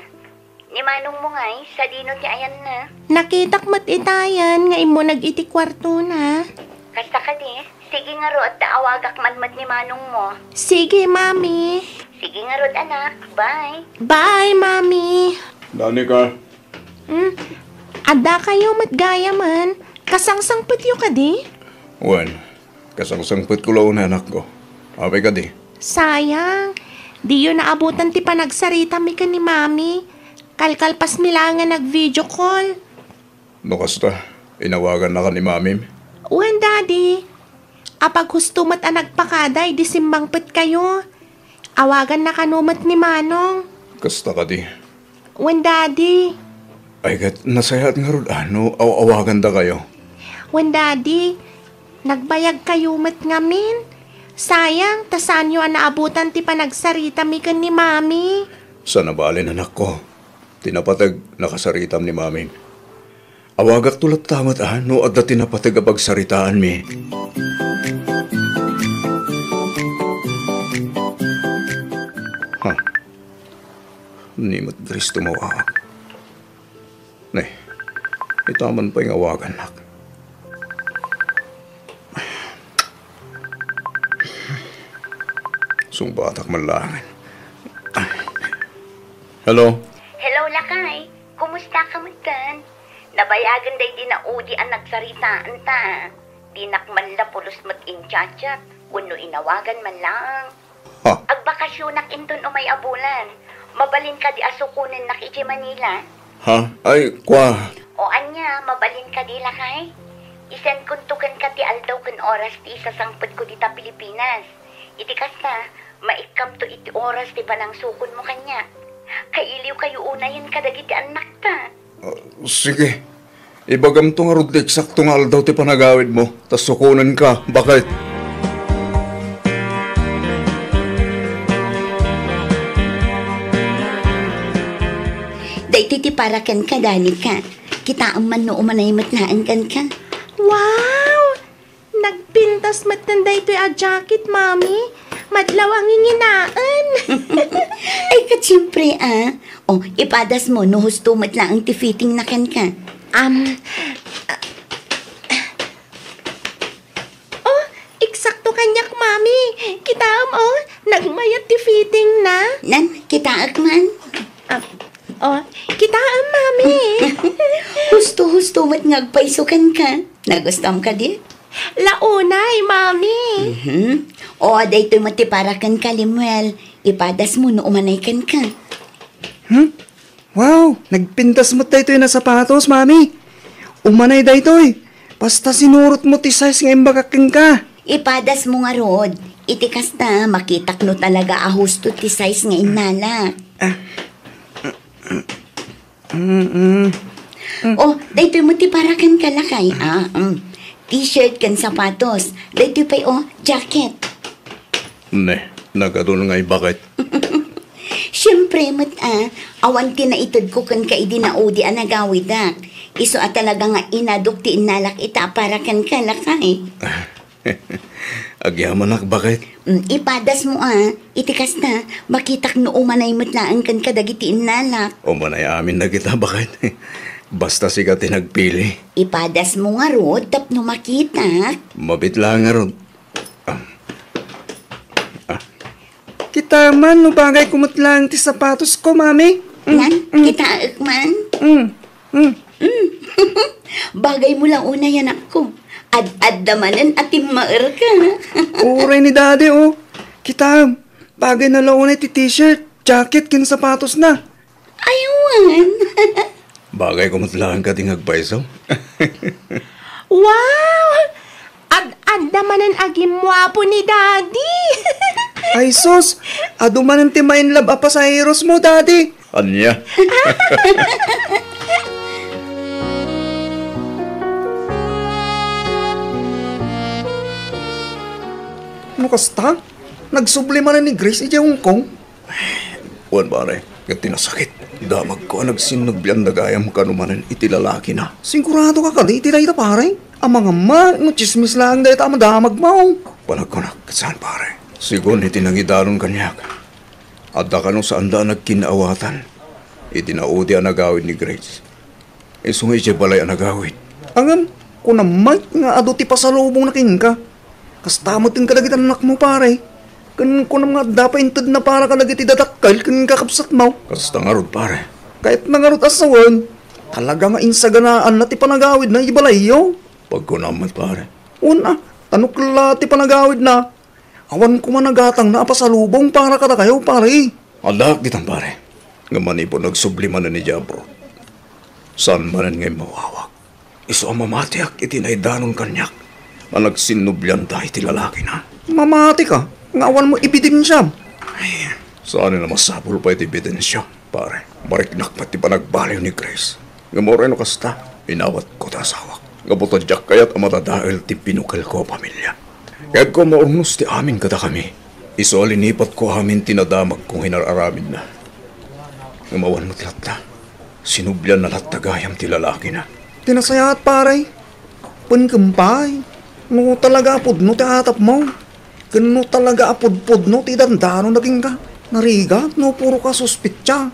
Ni manongmo ngay, sadino ti ayanna? Nakitak met itayan nga immuneg iti kuartona. Kasta kadi, sige ngarud ta awagak man met ni manongmo. Sige, Mami. Sige ngarud, anak. Bye. Bye, Mami. Danica. Hmm? Adda kayo met gayamen. Kasangsangpetyo kadi? Wen, kasangsangpetko la unay, anakko. Apay kadi? Sayang. Diyo naabutan ti panagsaritami ken ni Mami. Kalkalpasmi laeng nga nag-video call. No kasta, inawagannaka ni Mamim? Wen, Daddy. Apaghusto met a nagpakada idi simmangpetkayo. Awaganna kano met ni Manong. Kasta kadi? Wen, Daddy. Ay, ket nasayaat ngarud a no aw-awagandakayo. Wen, Daddy. Nagbayagkayo met ngamin. Sayang, ta saanyo a naabutan ti panagsaritami ken ni Mami. Saan a bale, anakko. Ti napateg, nakasaritam ni Mami. Awagakto latta met a no adda ti napateg a pagsaritaanmi. Ha? Ni met Cristo mawaak. Ne, itaman pay nga awagannak. Sungbatak man laengen. Hello? Hello, lakay. Kumusta ka met ken? Nabayagen daydi naudi a nagsaritaanta. Dinak man la pulos met in-chat-chat wenno inawagan man laeng. Ha? Agbakasionak inton umay a bulan. Mabalin kadi a sukonennak idiay Manila? Ha? Ay, kua. O ania, mabalin kadi, lakay? Isendkonto kenka ti aldaw ken oras ti isasangpetko dita Pilipinas. Iti kasta, maikkamto iti oras ti panangsukonmo kaniak. Kailiwkayo unayen kadagiti annakta. Ah, sige. Ibagamto ngarud ti eksakto nga aldaw ti panagawidmo, ta sukonenka, baket. Daytoy ti para kenka, Danica. Kitaem man no umanay met laeng kenka. Wow! Nagpintas metten daytoy a jacket, Mami. Madlaw a nginginaen. Ay, ket siempre, a. O, ipadasmo no husto met laeng ti fittingna kenka. Am, o, eksakto kaniak, Mami. Kitaem, o, nagmayat ti fittingna. Nan, kitaek man. Ah, o, kitaem, Mami. Husto-husto met nga agpayso kenka. Nagustom kadi? La unay, Mami. Mhm. O, daytoy met ti para kenka, Lemuel. Ipadasmo no umanay kenka. Hmm? Wow, nagpintas met daytoy a sapatos, Mami. Umanay daytoy. Basta sinurotmo ti size nga imbagak kenka. Ipadasmo ngarud. Iti kasta, makitak no talaga a husto ti size nga innalak. Ah. Mm-mm. O, daytoy met ti para kenka, lakay, a. Mm. T-shirt ken sapatos. Daytoy pay, o, jacket. Ne, nagadun ngay, baket. Siempre met, a. Awan ti naitedko kenka idi naudi a nagawidak. Isu a talaga nga inadok ti innalak ita a para kenka, lakay. Agyamanak, baket. Mm, ipadasmo, a. Iti kasta, makitak no umanay met laeng kenka dagiti innalak. Umanay amin dagita, baket. Basta sika ti nagpili. Ipadasmo ngarud tapno makitak. Mabit laeng ngarud. Ah. Ah. Kitaem man no bagayko met laeng ti sapatosko, Mami. Mm, Nan, mm. Kitaek man. Mm, mm. Mm. Bagaymo la unay, anakko. Ad-adda manen a timmaerka. Uray ni Daddy, o. Kitaem, bagayna la unay ti t-shirt, jacket, ken sapatosna. Ay, wen. Bagayko met laeng kadi nga agpayso. Wow! Ad-adda manen a gimmuapo ni Daddy! Ay sus! Adu manen ti ma-inlove a pasaherosmo, Daddy! Ania? No kasta, nagsubli manen ni Grace idiay Hong Kong. Wen, pare, ket ti nasakit, damagko a nagsinnublian da gayam kano manen iti lalakina. Siguradoka kadi iti dayta, pare? Amangan met no tsismis laeng dayta a madamagmo. Panagkunak, ket saan, pare. Segun iti nangidanon kaniak, adda kano saanda a nagkinnaawatan iti naudi a nagawid ni Grace. Isu nga idiay balay a nagawid. Ngem, kunam met nga adu ti pasalubongna kenka. Kasta met ken kadagiti annakmo, pare. Ken kunam nga adda pay intedna para kadagiti dadakkel ken kakabsatmo. Kasta ngarud, pare. Kayatna ngarud a sawen, talaga nga insaganaanna ti panagawidna idiay balayyo. Pagkunam met, pare. Wen a, ta no kella ti panagawidna, awan koma nagatangna a pasalubong para kadakayo, pare. Addaak ditan, pare. Ngem manipud nagsubli manen idiay abroad, saan manen nga immawawak. Isu a mamatiak iti naidanon kaniak a nagsinnublianda iti lalakina. Mamatika nga awanmo ebidensiam. Ay, saan a masapul pay ti ebidensia, pare. Mariknak met ti panagbaliw ni Grace. Ngem uray no kasta, inawatko ti asawak. Gapu ta diak kayat a madadael ti binukelko a pamilia. Kayatko a maurnos ti amin kadakami. Isu a linipatko amin ti nadamagko nga inar-aramidna. Ngem awan met latta. Sinublianna latta gayam ti lalakina. Ti nasayaat, pare. Wen ken pay, no talaga a pudno ti atapmo, ken no talaga a pudpudno ti dandanonna kenka, narigat no puro ka suspetsa.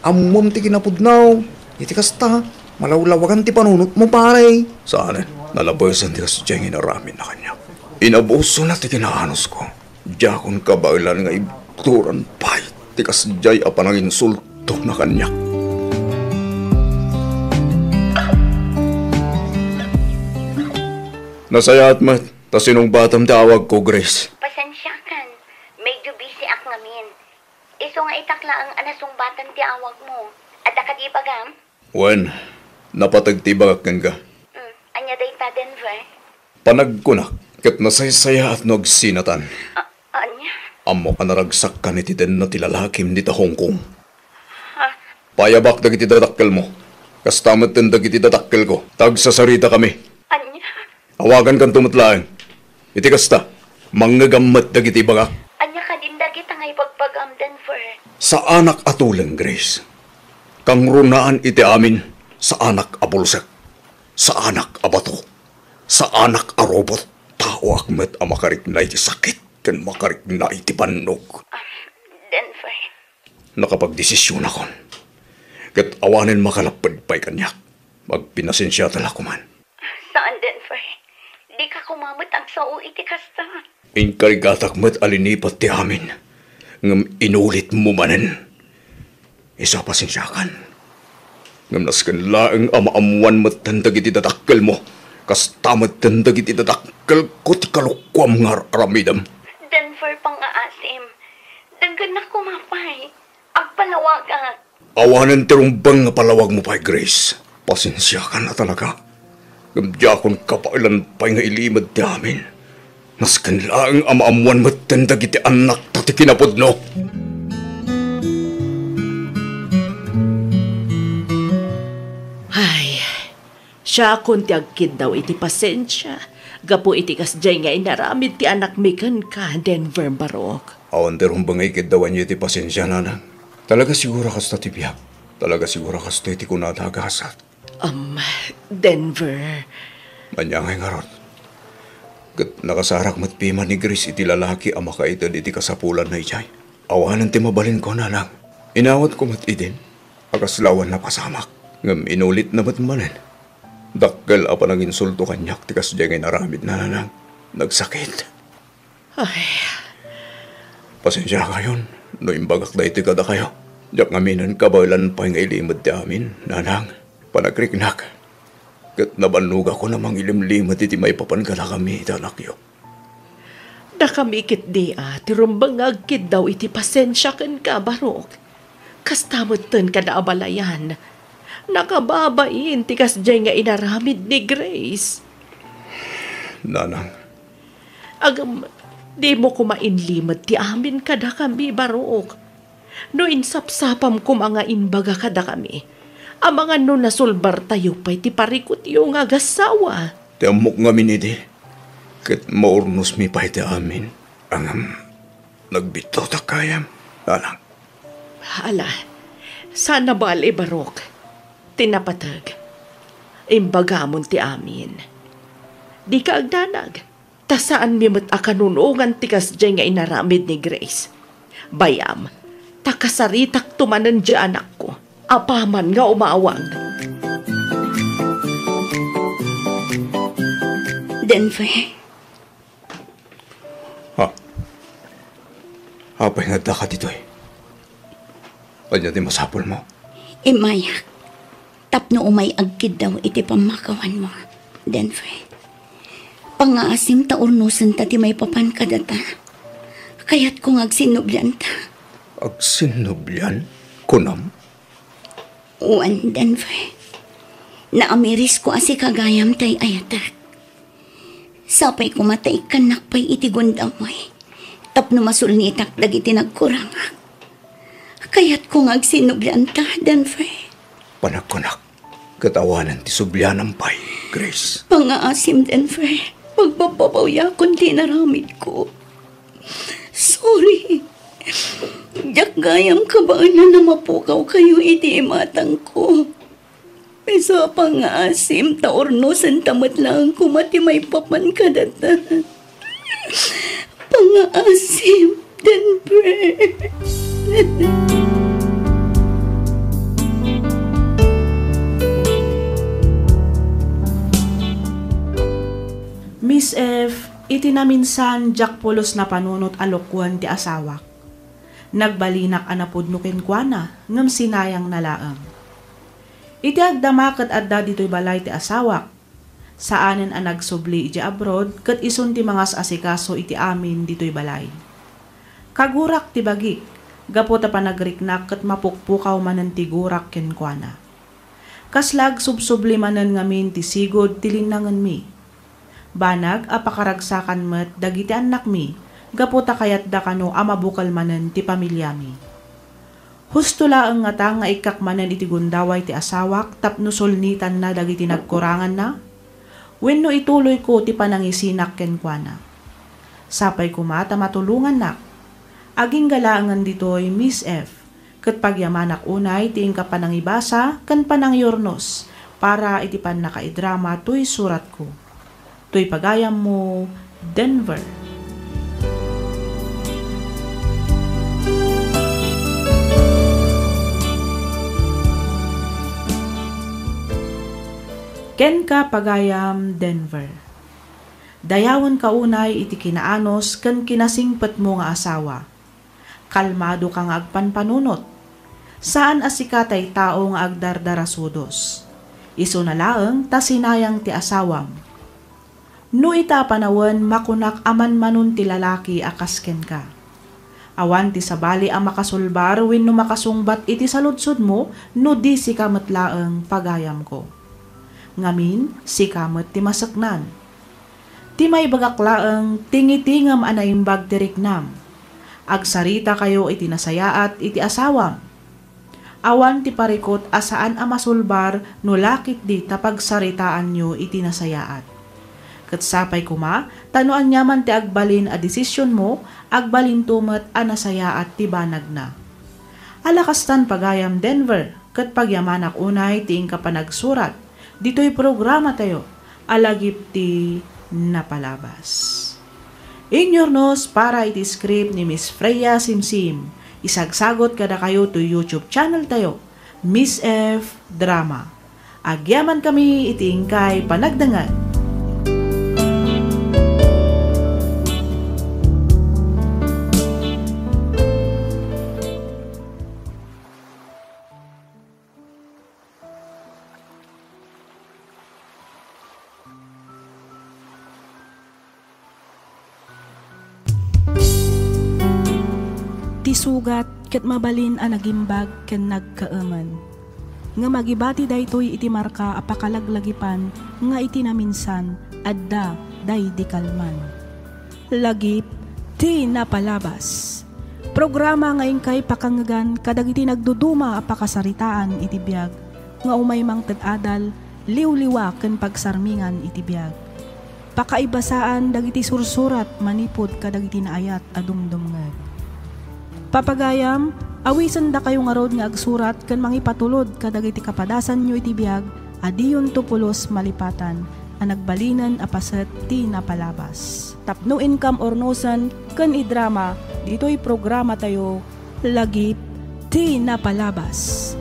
Ammom ti kinapudno. Iti kasta, malawlawagan ti panunotmo, pare. Saan, nalabesen ti kasdiay nga inaramidna kaniak. Inabusona ti kinaanosko. Diakon kabaelan nga ibturan pay ti kasdiay a pananginsultona kaniak. Nasayaat met ta sinungbatam ti awagko, Grace. Pasensiakan, medyo busy ak ngamin. Isu nga itak laeng a nasungbatan ti awagmo. Adda kadi ibagam? Wen, napateg ti ibagak kenka. Mm, ania dayta, Denver? Panagkunak, ket nasaysayaat no agsinatan. A-, ania? Ammok a naragsakkan iti tenno ti lalakim dita Hong Kong. Ha? Payabak dagiti dadakkelmo. Kasta metten dagiti dadakkelko. Ta agsasaritakami. Ania? Awagankanto met laeng. Iti kasta, mangngegam met dagiti ibagak. Ania kadin dagita nga ibagbagam, Denver? Saanak a tuleng, Grace. Kangrunaan iti amin, saanak a bulsek, saanak a bato, saanak a robot. Taoak met a makarikna iti sakit ken makarikna iti bannog. Um, Denver. Nakapagdesisionakon. Ket awanen makalapped pay kaniak. Agpinasensiata la koman. Saan, Denver. Dika koma met agsao iti kasta. Inkarigatak met a linipat ti amin, ngem inulitmo manen. Isu a pasensiakan. Ngem nasken laeng a maammoan metten dagiti dadakkelmo, kasta metten dagiti dadakkelko ti kalokuam nga ar-aramidem. Denver, pangngaasim. Denggennak koma pay. Agpalawagak. Awanen ti rumbeng nga palawagmo pay, Grace. Pasensiakan a talaga. Ngem diakon kabaelan pay nga ilimed ti amin. Nasken laeng a maammoan metten dagiti annakta ti kinapudno. Ay, siakon ti agkiddaw iti pasensia gapu iti kasdiay nga inaramid ti anakmi kenka, Denver Barok. Awan ti rumbeng nga ikiddawanyo iti pasensia, nanang. Talaga siguro kasta ti biag. Talaga siguro kastoy ti kunada a gasat. Um, Denver. Ania ngay ngarud? Ket nakasarak met piman ni Grace iti lalaki a makaited iti kasapulanna idiay. Awanen ti mabalinko, nanang. Inawatko met idin a kasla awan napasamak. Ngem inulitna met manen. Dakkel a pananginsulto kaniak ti kasdiay nga inaramidna, nanang. Nagsakit. Ay. Pasensiakayon no imbagak daytoy kadakayo. Diak ngaminen kabaelan pay nga ilimed ti amin, nanang. Panagriknak. Ket nabannogakon a mangilimlimed iti maipapan kadakami iti anakyo. Dakami ketdi a ti rumbeng nga agkiddaw iti pasensia kenka, Barok. Kasta metten kada abalayan. Nakababain ti kasdiay nga inaramid ni Grace. Nanang. Agam, dimo koma inlimed ti amin kadakami, Barok. No insapsapam koma nga imbaga kadakami, amangan no nasulbartayo pay ti parikutyo nga agassawa. Ti ammok ngamin idi, ket maurnosmi pay ti amin. Ngem, nagbiddawtak gayam, Nanang. Ala, saan a bale, Barok. Ti napateg, imbagamon ti amin. Dika agdanag, ta saanmi met a kanunongan ti kasdiay nga inaramid ni Grace. Bay-am, ta kasaritakto manen diay anakko, apaman nga umawag. Denver. Ha? Apay nga addaka ditoy? Ania ti masapulmo? Immayak, tapno umay agkiddaw iti pammakawanmo, Denver. Pangngaasim ta urnosenta ti maipapan kadata. Kayatko nga agsinnublianta. Agsinnublian? Kunam? Wen, Denver. Naamirisko a sika gayam ti ay-ayatek. Sapay koma ta ikkannak pay iti gundaway tapno masulnitak dagiti nagkurangak. Kayatko nga agsinnublianta, Denver. Panagkunak, ket awanen ti sublianam pay, Grace. Pangngaasim, Denver. Pagbabbabawiakon ti inaramidko. Sorry. Diak gayam kabaelan a mapukawkayo iti imatangko. Pangngaasim ta urnosenta met laeng koma ti maipapan kadata. Pangngaasim, Denver. Miss F, iti naminsan, diak pulos napanunot a lukuen ti asawak. Nagbalinak a napudno kenkuana, ngem sinayangna laeng. Iti agdama ket adda ditoy balay ti asawak. Saanen a nagsubli idiay abroad ket isun ti mangas-asikaso iti amin ditoy balay. Kagurak ti bagik, gapu ta panagriknak ket mapukpukaw manen ti gurak kenkuana. Kasla agsubsubli manen ngamin ti sigud ti linnangenmi. Banag a pakaragsakan met dagiti annakmi gapu ta kayatda kano a mabukel manen ti pamiliami. Husto laeng ngata nga ikkak manen iti gundaway ti asawak tapno sulnitanna dagiti nagkuranganna? Wenno ituloyko ti panangisinak kenkuana? Sapay koma ta matulongannak. Agingga laengen ditoy, Miss F, ket pagyamanak unay ti inka panangibasa ken panangyurnos para iti pannakaidrama toy suratko. Toy pagayammo, Denver. Kenka, pagayam Denver. Dayawenka unay iti kinaanus ken kinasingpetmo nga asawa. Kalmadoka nga agpanpanunot. Saan a sika tay tao nga agdardarasudos. Isuna laeng ta sinayang ti asawam. No ita a panawen, makunak a manmanon ti lalaki a kas kenka. Awan ti sabali a makasulbar wenno makasungbat iti saludsodmo no di sika met laeng, pagayamko. Ngamin, sika met ti maseknan. Ti maibagak laeng, tingitingem a naimbag ti riknam. Agsaritakayo iti nasayaat iti asawam. Awan ti parikut a saan a masulbar no la ketdi ta pagsaritaanyo iti nasayaat. Ket sapay koma ta no aniaman ti agbalin a desisionmo, agbalinto met a nasayaat ti banagna. Ala kastan, pagayam Denver, ket pagyamanak unay ti inka panagsurat ditoy programatayo a Lagip ti Napalabas. Inyurnos para iti script ni Miss Freya Simsim. Isagsagot kadakayo toy YouTube channel tayo, Miss F Drama. Agyamankami iti inkay panagdengngeg. Ti sugat ket mabalin a nagimbag ken nagkaemen. nga magibati daytoy iti marka a pakalaglagipan nga iti naminsan, adda daydi kalman. Lagip ti napalabas. Programa nga inkay pakangngegan kadagiti nagduduma a pakasaritaan iti biag nga umay mangted adal, liwliwa ken pagsarmingan iti biag. Pakaibasaan dagiti sursurat manipud kadagiti naayat a dumdumngeg. Papagayam, awisendakayo ngarud nga agsurat ken mangipatulod kadagiti kapadasanyo iti biag a diyonto pulos malipatan a nagbalinen a paset ti napalabas. Tapno inkam urnosen ken idrama ditoy programatayo, Lagip ti napalabas.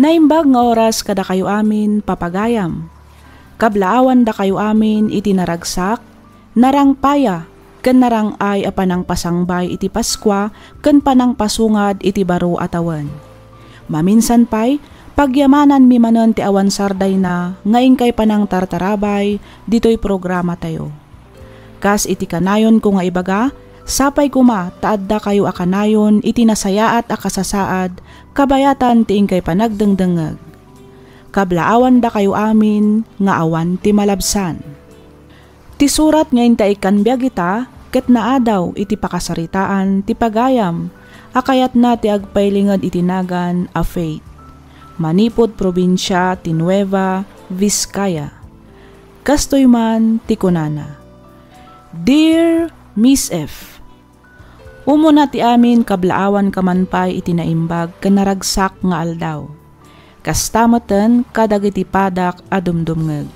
Naimbag nga oras kadakayo amin, papagayam. Kablaawandakayo amin iti naragsak, narangpaya, ken narang-ay a panangpasangbay iti Paskua ken panangpasungad iti baro a tawen. Maminsan pay, pagyamananmi manen ti awan sardayna nga inkay panangtartarabay ditoy programatayo. Kas iti kanayonko nga ibaga, sapay koma ta addakayo a kanayon iti nasayaat a kasasaad kabayatan ti inkay panagdengdengngeg. Kablaawandakayo amin nga awan ti malabsan. Ti surat nga inta ikkan biag ita ket naadaw iti pakasaritaan ti pagayam a kayatna ti agpailinged iti nagan a Faith, manipud probinsia ti Nueva Vizcaya. Kastoy man ti kunana, Dear Miss F, Umuna ti amin, kablaawanka man pay iti naimbag ken naragsak nga aldaw. Kasta metten kadagiti padak a dumdumngeg.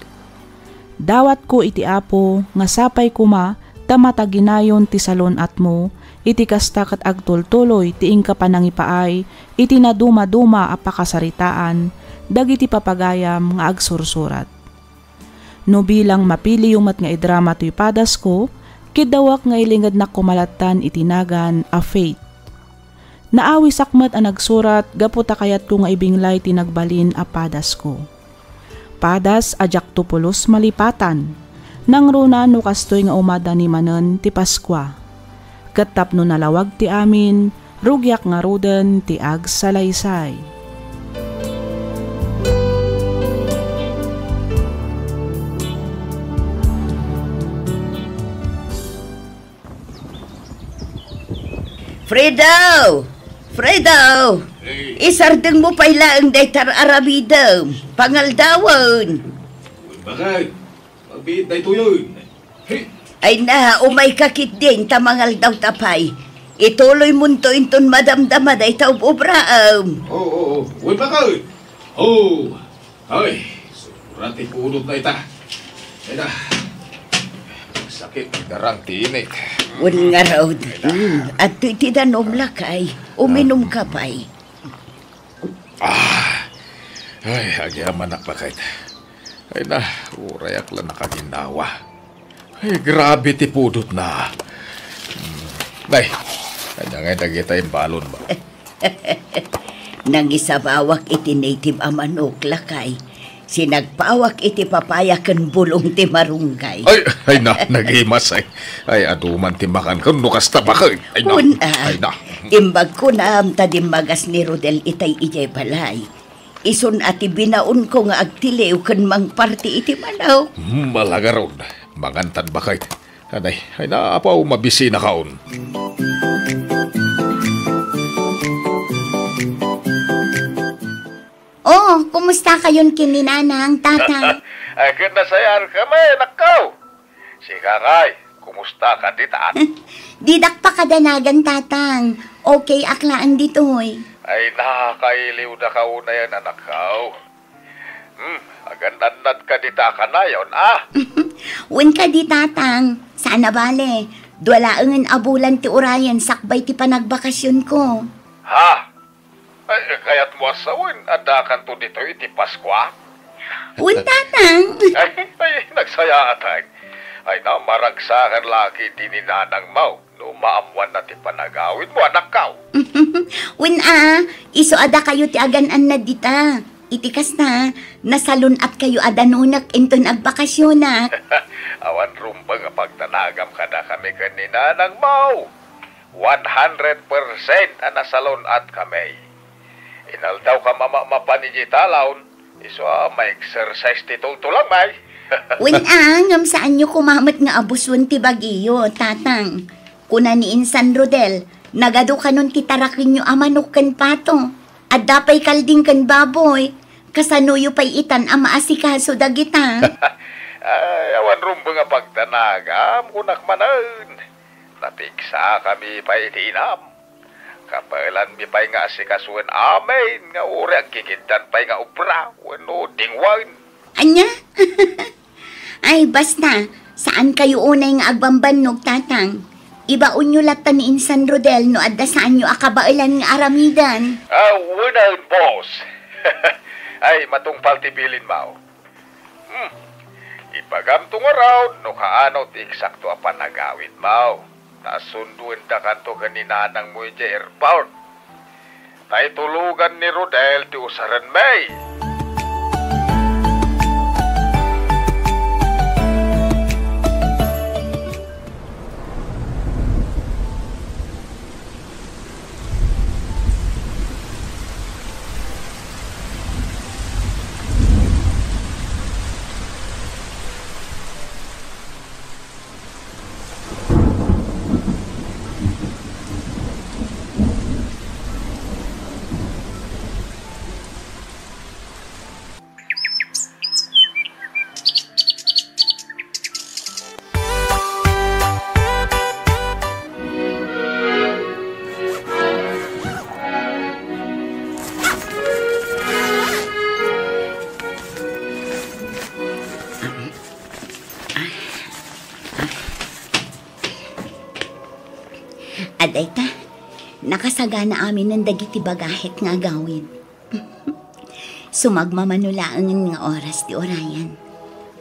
Dawatko iti Apo nga sapay koma ta mataginayon ti salun-atmo iti kasta ket agtultuloy ti inka panangipaay iti nadumaduma a pakasaritaan dagiti papagayam nga agsursurat. No bilang mapiliyo met nga idrama toy padasko, kiddawak nga ilingednak koma lattan iti nagan a Faith. Naawisak met a nagsurat gapu ta kayatko nga ibinglay ti nagbalin a padasko. Padas a diakto pulos malipatan, nangruna no kastoy nga umadani manen ti Paskua. Ket tapno nalawag ti amin, rugiak ngaruden ti agsalaysay. Fredo! Fredo! Hey. Isardengmo pay laeng dayta aramidem. Pangaldawen. Bakit? Agbiit daytoyen. Hey! Ay na, umayka ketdin ta mangaldaw ta pay. Ituloymonto inton madamdama dayta ub-ubraem. Oo, oo. Uy, bakit? Oh, ay, sobra ti pudotna ita. Ay na. Sakit, garang ti inik. Wen ngarud. Ay na. Hmm, adtoy ti danom, lakay. Uminumka pay. Ah. Ay, agyamanak, bakit? Ay na, urayak la nakaginnawa. Ay, grabe ti pudotna. Hmm. Ay, ania ngay dagita imbalon mo? Nangisabawak iti native a manok, lakay. Sinagpawak iti papaya ken bulong ti marunggay. Ay, ay na, nagimas, ay. Ay, adu man ti makan ken no kasta, bakit? Ay na. Kun, ah, ay na. Imbag kunam ta dimmagas ni Rodel itay idiay balay. Isun a ti binaonko nga agtiliw ken mangparti iti manok. Hmm, ala ngarud. Mangantan, bakit? Anay, ay na, apo, mabisinakaon. Oh, kumusta kayon ken ni Nanang, Tatang? Ay, ket nasayaat kami, nakkaw. Sika ngay, kumusta ka ditan? Didak pakadanagan, Tatang. Okay ak laeng ditoy. Ay, nakailiwdaka unayen, anakkaw. Hmm, agannadnad ka dita kanayon, ah? Wen kadi, Tatang. Saan a bale, dua laengen a bulan ti urayen sakbay ti panagbakasionko. Ha? Ay, kayatmo a sawen, addakanto ditoy iti Paskua? Wen, Tatang. Ay, ay, nagsayaatak. Ay, na, maragsakan la ketdi ni Nanangmo no maammoanna ti panagawidmo, anakkaw. Wen a, Isu a dakayo ti agan-annad dita. Iti kasta, nasalun-atkayo a danunek inton agbakasionak. Awan rumbeng a pagdanagam kadakami ken ni nanangmo. One hundred percent a nasalun-atkami. Inaldawkam a mamapan idiay talon, isu a ma-exercise ti tultulongmi. Wen a, ngem saanyo koma met nga abusuen ti bagiyo, Tatang. Kuna ni Insan Rodel, nagadu kanon ti tarakenyo a manok ken pato. Adda pay kalding ken baboy. Kasanoyo pay itan a maasikaso dagita? Ay, awan rumbeng a pagdanagam, kunak manen. Napigsakami pay iti inam. Kabaelanmi pay nga asikasoen amin nga uray agkikiddan pay nga obra wenno dingwen. Ania? Ay, basta, saankayo unay nga agbambannog, Tatang. Ibaonyo latta ni Insan Rodel no adda saanyo a kabaelan nga aramidan. Ah, unaen, boss. Ay, matungpal ti bilinmo. Hmm. Ibagamto ngarud no kaano ti eksakto a panagawidmo. Ta sundoendakanto ken ni nanangmo idiay airport. Ta itulogan ni Rodel ti usarenmi. Adayta, nakasagana aminen dagiti bagahet nga agawid. Sumagmamano laengen nga oras ti urayan.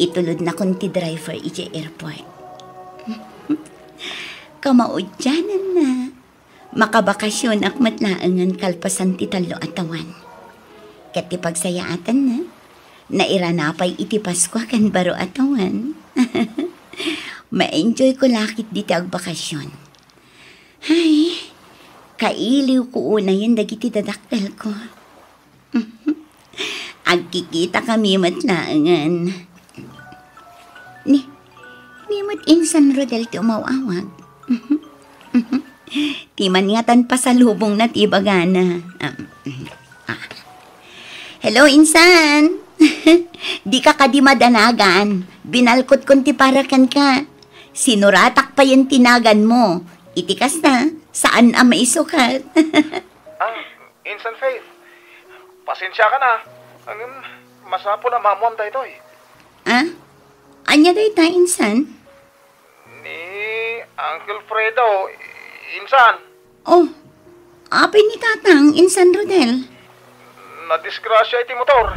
Itulodnakon ti driver idiay airport. Kamaudiananna, makabakasionak met laengen kalpasan ti tallo a tawen. Ket ti pagsayaatanna, nairana pay iti Paskua ken baro a tawen. Ma-enjoyko la ketdi ti agbakasion. Ay, kailiwko unayen dagiti dadakkelko. Agkikitakami met laengen. Ni, ni met Insan Rodel ti umaw-awag. Ti man ngatan pasalubongna ti ibagana. Um, ah. Hello, Insan. Dika kadi madanagan. Binalkotkon ti para kenka. Sinuratak payen ti naganmo. Iti kasta, saan a maisukat. Ah, Insan Faith, pasensiakan a. Ngem, masapul a maammuam daytoy. Ah? Ania dayta, Insan? Ni Uncle Fredo, Insan. Oh, apay ni Tatang, Insan Rodel? Nadisgrasya iti motor.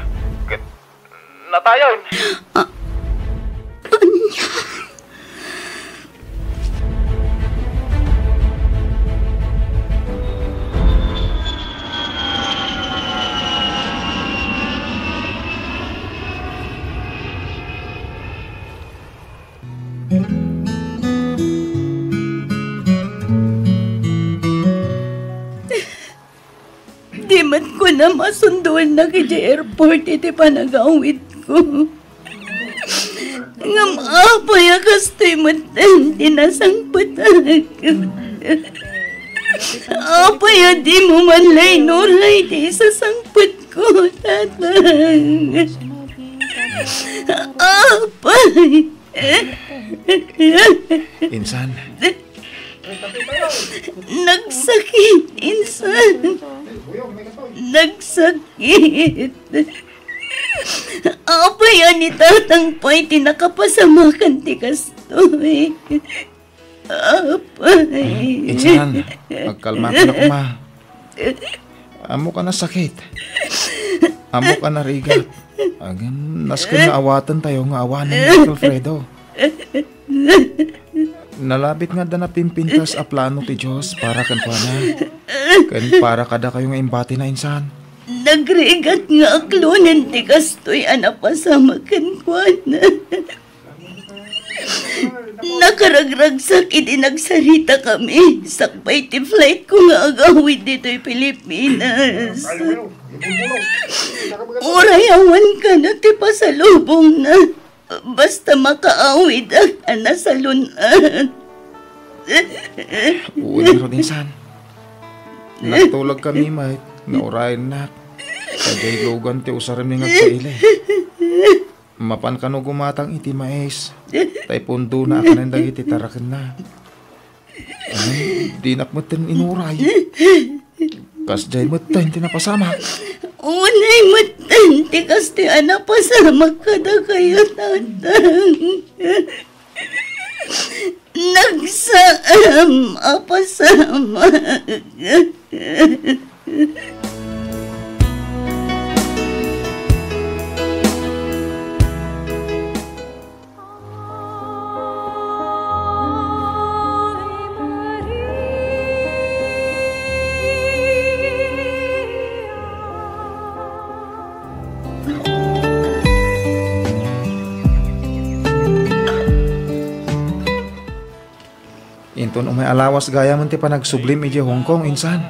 Ket natayen. Ah, ania? Di met kunam a sunduennak idiay airport iti panagawidko. Ngem apay a kastoy metten ti nasangpetak? Apay a dimo man la inuray ti isasangpetko, Tatang? Apay? Insan. Nagsakit, Insan. Nagsakit. Apay a ni Tatang pay ti nakapasamakan ti kastoy? Apay. Insan, agkalmaka la koma. Ammok a nasakit. Ammok a narigat. Ngem, nasken nga awatentayo nga awanen ni Uncle Fredo. Nalabit nga adda napimpintas a plano ti Dios para kenkuana. Ken para kadakayo nga imbatina, insan. Nagrigat nga aklonen ti kastoy a napasamak kenkuana. Nakaragragsak idi nagsaritakami sakbay ti flightko nga agawid ditoy Pilipinas. Uray awan kano ti pasalubongna, basta makaawidak a nasalun-an. Wen ngarud, insan. Nagtulagkami met nga urayennak. Sadiay lugan ti usarem nga agpaili. Mapan kano gumatang iti mais, ta ipundona a kanen dagiti tarakenna. Ay, dinak metten inuray. Kasdiay metten ti napasamak. Unay metten ti kastoy a napasamak kadakayo, Tatang. Nagsaan a pasamak. Inton umay a lawas gayamen ti panagsublim idiay Hong Kong, insan.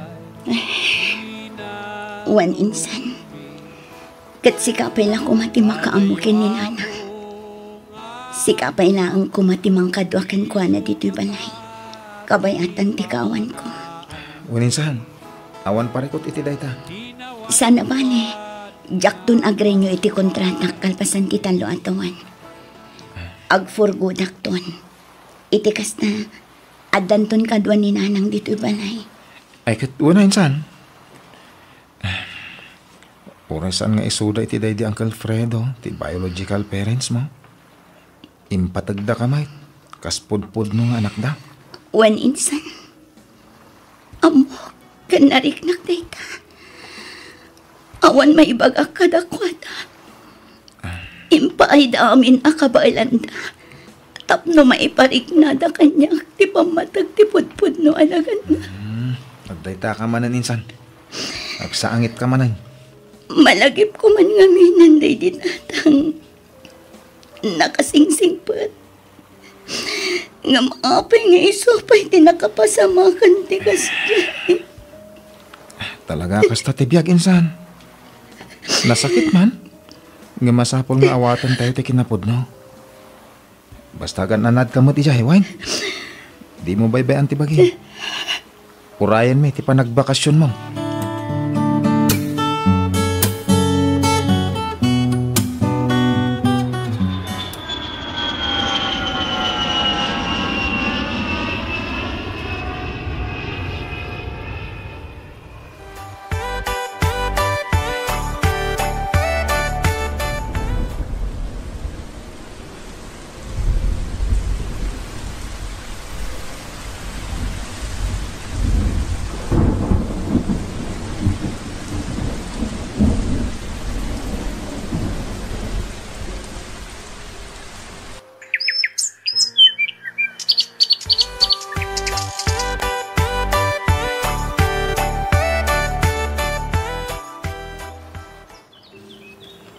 Wen, insan. Ket sika pay la koma ti makaammo ken ni Nanang. Sika pay laeng koma ti mangkadua kenkuana ditoy balay. Kabayatan ti kaawanko. Wen, insan. Awan parikut iti dayta. Saan a bale, diakton agrenyo iti kontratak kalpasan ti tallo a tawen. Agfurgodakton. Iti kasta, addanton kadua ni Nanang ditoy balay. Ay, ket wen, insan. Uray saan nga isuda iti daydi Uncle Fredo, ti biological parents mo. Impategda ka met, kas pudpudno nga anakda. Wen, insan. Ammok ken nariknak dayta. Awan maibagak kadakuada. Impaayda amin a kabaelanda tapno maipariknada kaniak ti pammateg ti pudpudno a naganna. Hmm, adda dayta ka manen, insan. Agsaangit ka manen. Malagipko man ngaminen daydi Tatang. Nakasingsingpet. Ngem apay nga isu pay ti nakapasamakan ti kasdiay? Talaga kasta ti biag, insan. Nasakit man. Ngem masapul nga awatentayo ti kinapudno. Basta agan-anad ka met idiay, wen. Dimo baybay-an ti bagi. Urayenmi ti panagbakasionmo.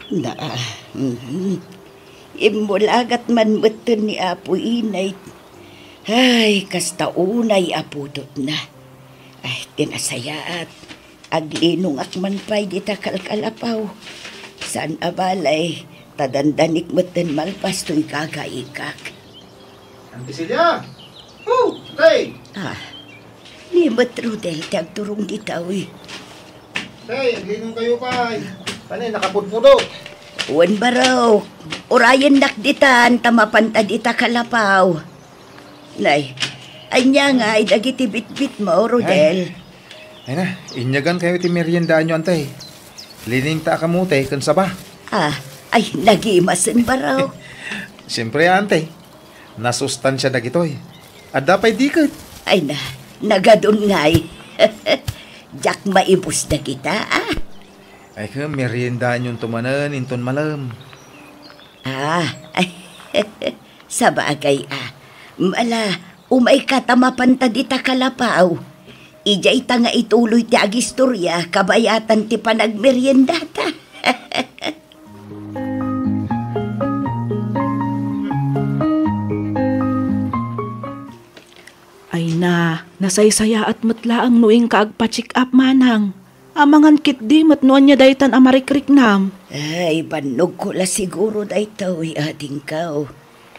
Na, mhm. Immulagat man metten ni Apo Inay. Ay, kasta unay a pudotna. Ay, ti nasayaat. Aglinongak man pay dita kalkalapaw. Saan a balay, ta dandanik metten malpas toy gagaikak. Auntie Celia! Oh, Tay! Ah, ni met Rodel ti agturong dita, uy. Tay, aglinong kayo pay. Panay, nakapudpudot. Wen, barok. Urayennak ditan, ta mapanta dita kalapaw. Nay, ania ngay dagiti bitbitmo, Rodel? Ay. Ay na, inyagan kayo ti meriendaanyo, Antay. Liningta a kamote ken saba. Ah, ay, nagimasen, barok. Siyempre, Antay. Nasustansia dagitoy. Adda pay diket. Ay na, nagadun ngay. Diak maibus dagita, ah. Ay, ken meriendaanyon to manen inton malem. Ah, ay, sabagay, ah. Ala, Umayka ta mapanta dita kalapaw. Idiayta nga ituloy ti agistoria kabayatan ti panagmeriendata. Ay na, nasaysayaat met laeng no inka agpa-check up, manang. Amangan ketdi met no ania daytan a marikriknam. Ay, bannogko la siguro daytoy, adingko.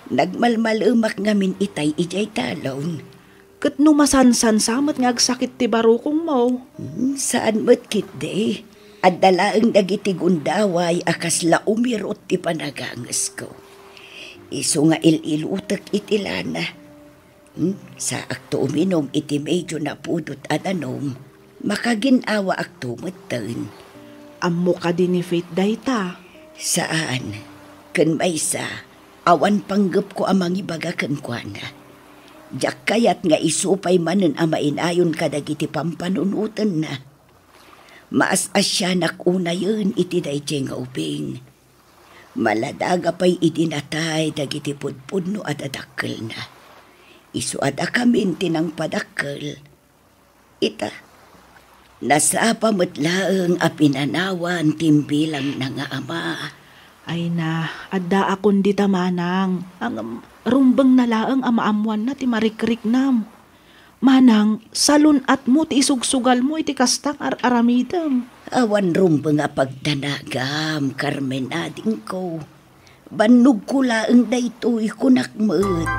Nagmalmalemak ngamin itay idiay talon. Ket no masansan sa met nga agsakit ti barukongmo? Hmm, saan met ketdi. Adda laeng dagiti gundaway a kasla umirot ti panagangesko. Isu nga il-ilutek iti lana. Hmm, saakto uminum iti medio napudot a danum. Makagin-awaakto metten. Ammo kadi ni Faith dayta? Saan. Ken maysa, awan panggepko a mangibaga kenkuana. Diak kayat nga isu pay manen a mainayon kadagiti pampanunotenna. Maas-asianak unayen iti daydiay nga ubing. Maladaga pay idi natay dagiti pudpudno a dadakkelna. Isu a dakamin ti nangpadakkel. Ita, nasapa met laeng a pinanawan ti imbilangna nga ama. Ay na, addaakon dita, manang. Ngem, rumbengna laeng a maammoanna ti marikriknam. Manang, salun-atmo ti isugsugalmo iti kasta nga ar-aramidem. Awan rumbeng a pagdanagam, Carmen, adingko. Bannogko laeng daytoy, kunak met.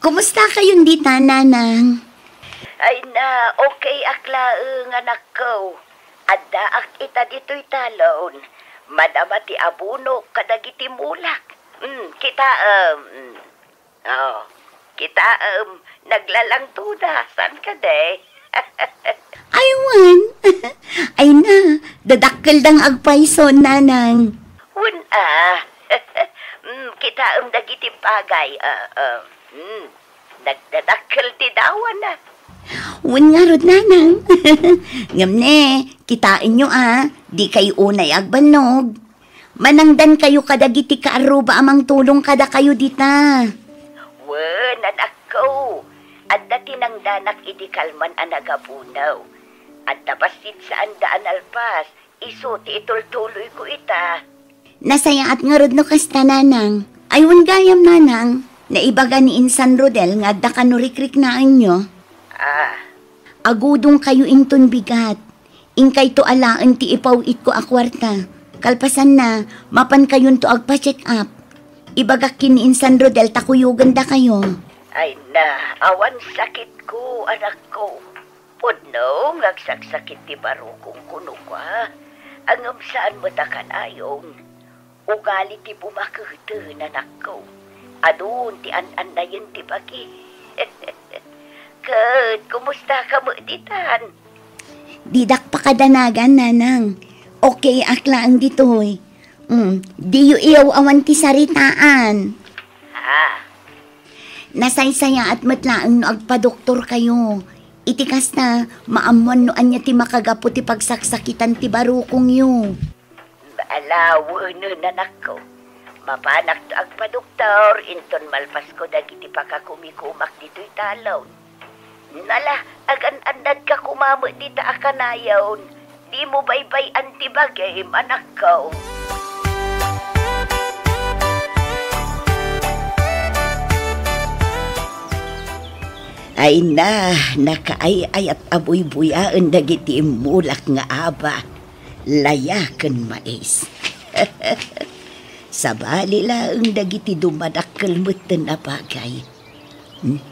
Kumusta kayon dita, nanang? Ay na, okay ak laeng, anakko. Addaak ita ditoy talon. Madama ti abunok kadagiti mulak. Mm, kitaem. Mm. Oh, kitaem, naglalangtoda, saan kadi? Ay, wen. Ay na, dadakkelda nga agpayso, nanang. Wen a. Mm, kitaem dagiti bagay, ah, ah. Mm, nagdadakkel ti dawana. Wen ngarud, nanang. Ngem ne, kitaenyo a, dikay unay agbannog. Manangdankayo kadagiti kaarruba a mangtulong kadakayo dita. Wen, anakko, adda ti nangdanak idi kalman a nagabuno. Adda bassit saanda a nalpas, isu ti itultuloyko ita. Nasayaat ngarud no kasta, nanang. Ay, wen gayam, nanang. Naibaga ni Insan Rodel nga adda kano rikriknaenyo. Ah. Agudongkayo inton bigat. Inkayto alaen ti ipaw-itko a kuarta. Kalpasanna, mapankayonto agpa-check up. Ibagak ken ni Insan Rodel ta kuyogandakayo. Ay na, awan sakitko, anakko. Pudno nga agsaksakit ti barukong kunoka. Ngem saan met a kanayon. Ugali ti bumaketen, anakko. Adun ti an-annayen ti bagi. Ket, kumusta ka met ditan? Didak pakadanagan, nanang. Okay ak laeng ditoy. Mm, diyo iyaw-awan ti saritaan. Ha? Nasaysayaat met laeng no agpadoktorkayo. Iti kasta, maammoan no ania ti makagapu ti pagsaksakitan ti barukongyo. Ala, wen, anakko. Mapanakto agpadoktor, inton malpasko dagiti pakakumikumak ditoy talon. Nala, agan-annadka koma met dita a kanayon. Dimo baybay-an ti bagim, anakko. Ay na, nakaay-ayat a buybuyaen dagiti immulak nga aba, laya ken mais. Sabali laeng dagiti dumadakkel metten a bagay. Hmm,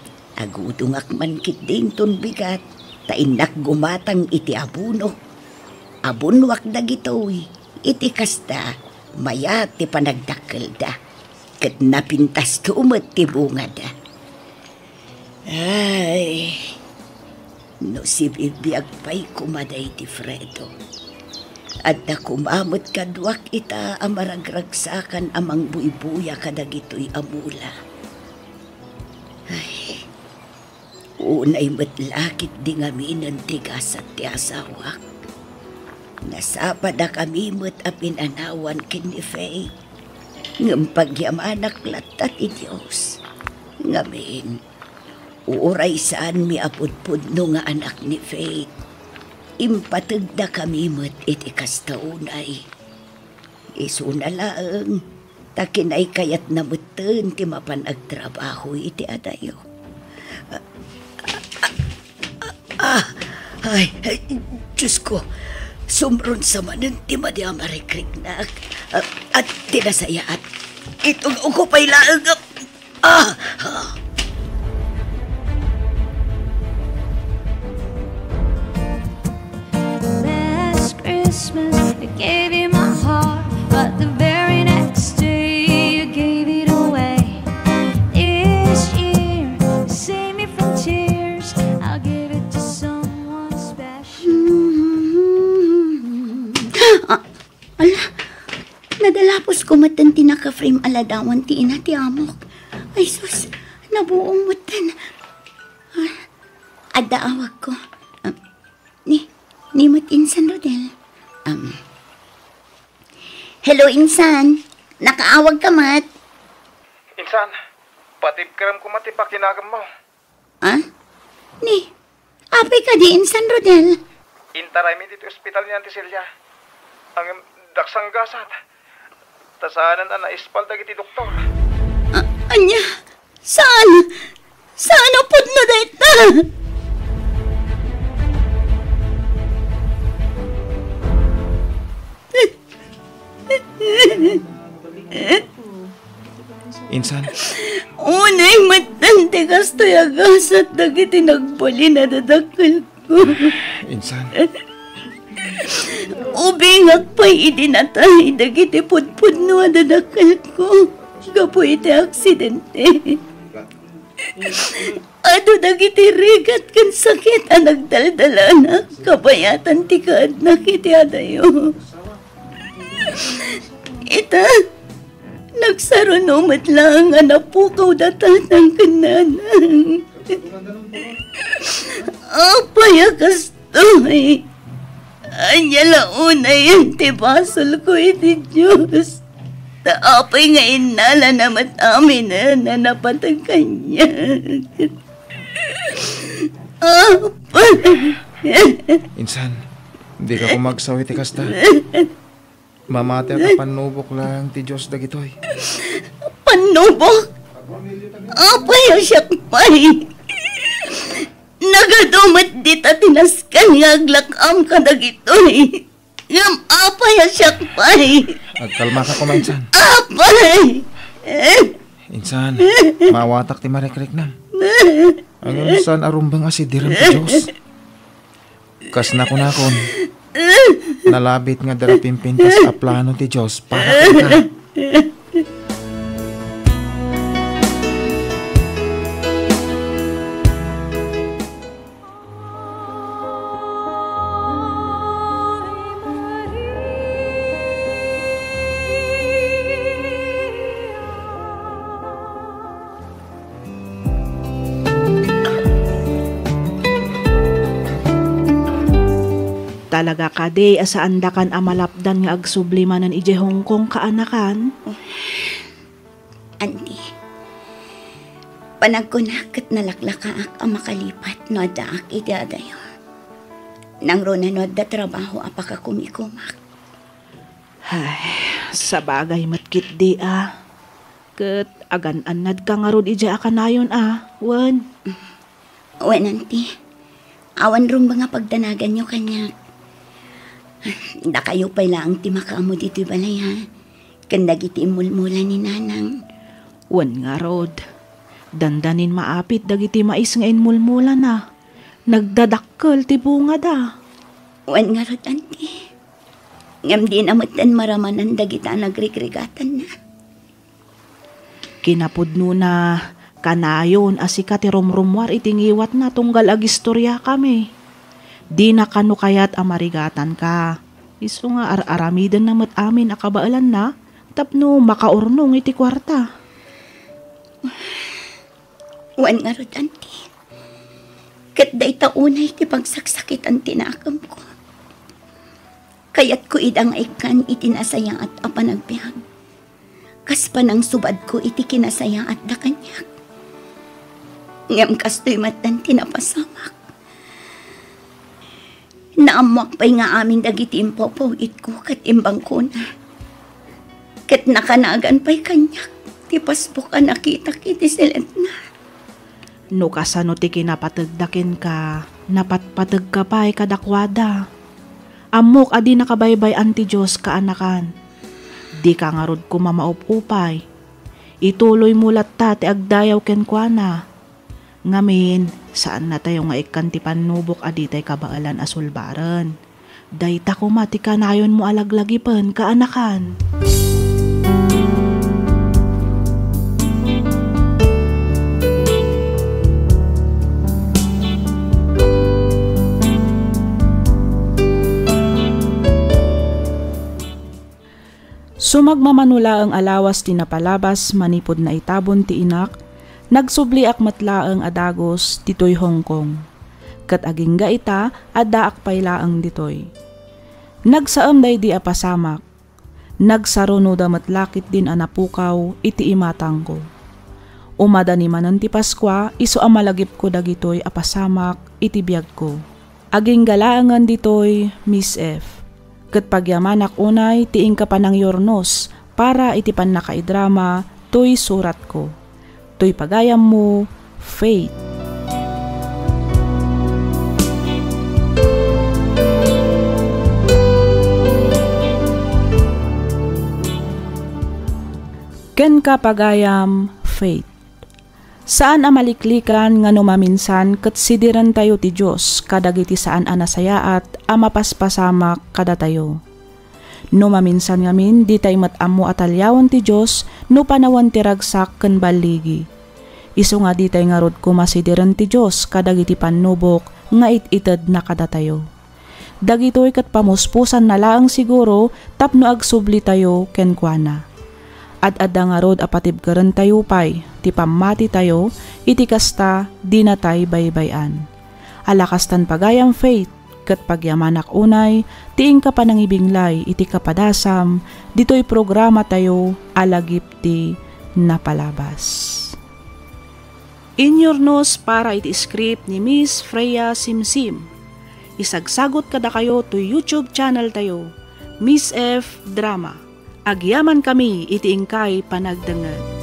agudongak man ketdi inton bigat, ta innak gumatang iti abuno. Abunoak dagitoy, iti kasta, mayat ti panagdakkelda, ket napintasko met ti bungada. Ay, no sibibiag pay koma daydi Fredo. Adda koma met kaduak ita a maragragsakan a mangbuybuya kadagitoy a mula. Ay, unay met la ketdi ngaminen ti gasat ti asawak. Nasapadakami met a pinanawan ken ni Faith. Ngem pagyamanak latta ti Dios. Ngamin, uray saanmi a pudpudno nga anak ni Faith, impategda kami met iti kasta unay. Isuna laeng, ta kinaykayatna metten ti mapan agtrabaho iti adayo. Ah, ay, ay, Diyos ko, sumrunsa manen ti madi a marikriknak. Ah, at ti nasayaat, itug-o ko pay laeng. Ah, ah. Last Christmas, I gave you my heart, but the very next day, you gave it away. This year, save me from tears, I'll give it to someone special. Ah, ala, nadalapos ko metten ti naka-frame a ladawan ti ina ti amok. Ay, sus, nabuong metten. Ah, adda awagko. Ah, ni, ni met insan, Rodel. Um, hello, insan. Nakaawag ka met? Insan, patibkerem koma ti pakinagemmo. Ah? Ni, apay kadi insan, Rodel? Intaraymi ditoy ospital ni Auntie Celia. Ngem daksanggasat. Ta saanen a naispal dagiti doktor. Ah, ania? Saan? Saan a pudno dayta? Insan. Unay metten ti kastoy a gasat dagiti nagbalin a dadakkelko. Insan. Ubingak pay idi natay dagiti pudpudno a dadakkelko gapu iti aksidente. Adu dagiti rigat ken sakit a nagdaldalanak kabayatan ti kaadnak iti adayo. Ita, nagsaruno met laeng a napukaw da tatang ken nanang. Apay a kastoy? Ania la unayen ti basolko iti Dios? Ta apay nga innalana met aminen a napateg kaniak? Apay. Insan, dika koma agsaw iti kasta. Mamatiak a pannubok laeng ti Dios dagitoy. Pannubok? Apay a siak pay? Nagadu met dita ti nasken nga aglak-am kadagitoy. Ngem apay a siak pay? Agkalmaka koma, insan. Apay! Insan, maawatak ti marikriknam. Ngem saan a rumbeng a sidiren ti Dios. Kas nakunakon, nalabit nga adda pimpintas a plano ti Dios para kenka. Talaga kadi a saandakan a malapdan nga agsubli manen idiay Hong Kong, kaanakan? Anti, panagkunak ket nalaklakaak a makalipat no addaak iti adayo. Nangruna no adda trabaho a pakakumikumak. Ay, sabagay met ketdi a. Ket agan-annadka ngarud idiay a kanayon a, wen? Wen, anti. Awan rumbeng a pagdanaganyo kaniak. Dakayo pay laeng ti makaammo ditoy balay, ha? Ken dagiti immulmula ni Nanang. Wen ngarud, dandanin maapit dagiti mais nga immulmulana. Nagdadakkel ti bungada. Wen ngarud, anti. Ngem dina metten maramanan dagita a nagrigrigatanna. Kinapudnona, kanayon a sika ti rumrummuar iti ngiwatna tunggal agistoriakami. Dina kano kayat a marigatanka. Isu nga ar-aramidenna met amin a kabaelanna tapno makaurnong iti kuarta. Wen ngarud, anti. Ket dayta unay ti pagsaksakitan ti nakemko. Kayatko ida nga ikkan iti nasayaat a panagbiag. kas panangsubadko iti kinasayaatda kaniak. Ngem kastoy met ti napasamak. Naammoak pay nga amin dagiti impawpawgitko ket imbangkona. Ket nakanagan pay kaniak ti pasbuk a nakitak iti siletna. No kasano ti kinapategda kenka, napatpategka pay kadakuada. Ammok a di nakabaybay-an ti Dios, kaanakan. Dika ngarud koma maup-upay. Ituloymo latta ti agdayaw kenkuana. Ngamin, saannatayo nga ikkan ti pannubok a ditay kabaelan a sulbaren. Dayta koma ti kanayonmo a laglagipen, kaanakan. Sumagmamano laeng a lawas ti napalabas manipud naitabon ti inak, nagsubliak met laeng a dagus ditoy Hong Kong. Ket agingga ita, addaak pay laeng ditoy. Nagsaem daydi a pasamak. Nagsarunoda met la ketdin a napukaw iti imatangko. Umadani manen ti Paskua, isu a malagipko dagitoy a pasamak iti biagko. Agingga laengen ditoy, Miss F. Ket pagyamanak unay ti inka panangyurnos para iti pannakaidrama toy suratko. Toy pagayammo, Faith. Kenka pagayam, Faith. Saan a maliklikan nga no maminsan ket sidirentayo ti Dios kadagiti saan a nasayaat a mapaspasamak kadatayo. No maminsan ngamin, ditay met ammo a taliawen ti Dios no panawen ti ragsak ken balligi. Isu nga ditay ngarud koma sidiren ti Dios kadagiti pannubok nga it-itedna kadatayo. Dagitoy ket pamuspusanna laeng siguro tapno agsublitayo kenkuana. Ad-adda ngarud a patibkerentayo pay ti pammatitayo, iti kasta, dinatay baybay-an. Ala kastan pagayam, Faith, ket pagyamanak unay ti inka panangibinglay iti kapadasam ditoy programatayo a Lagip ti Napalabas. Inyurnos para iti script ni Miss Freya Simsim. Isagsagot kadakayo toy YouTube channel tayo, Miss F Drama. Agyamankami iti inkay panagdengngeg.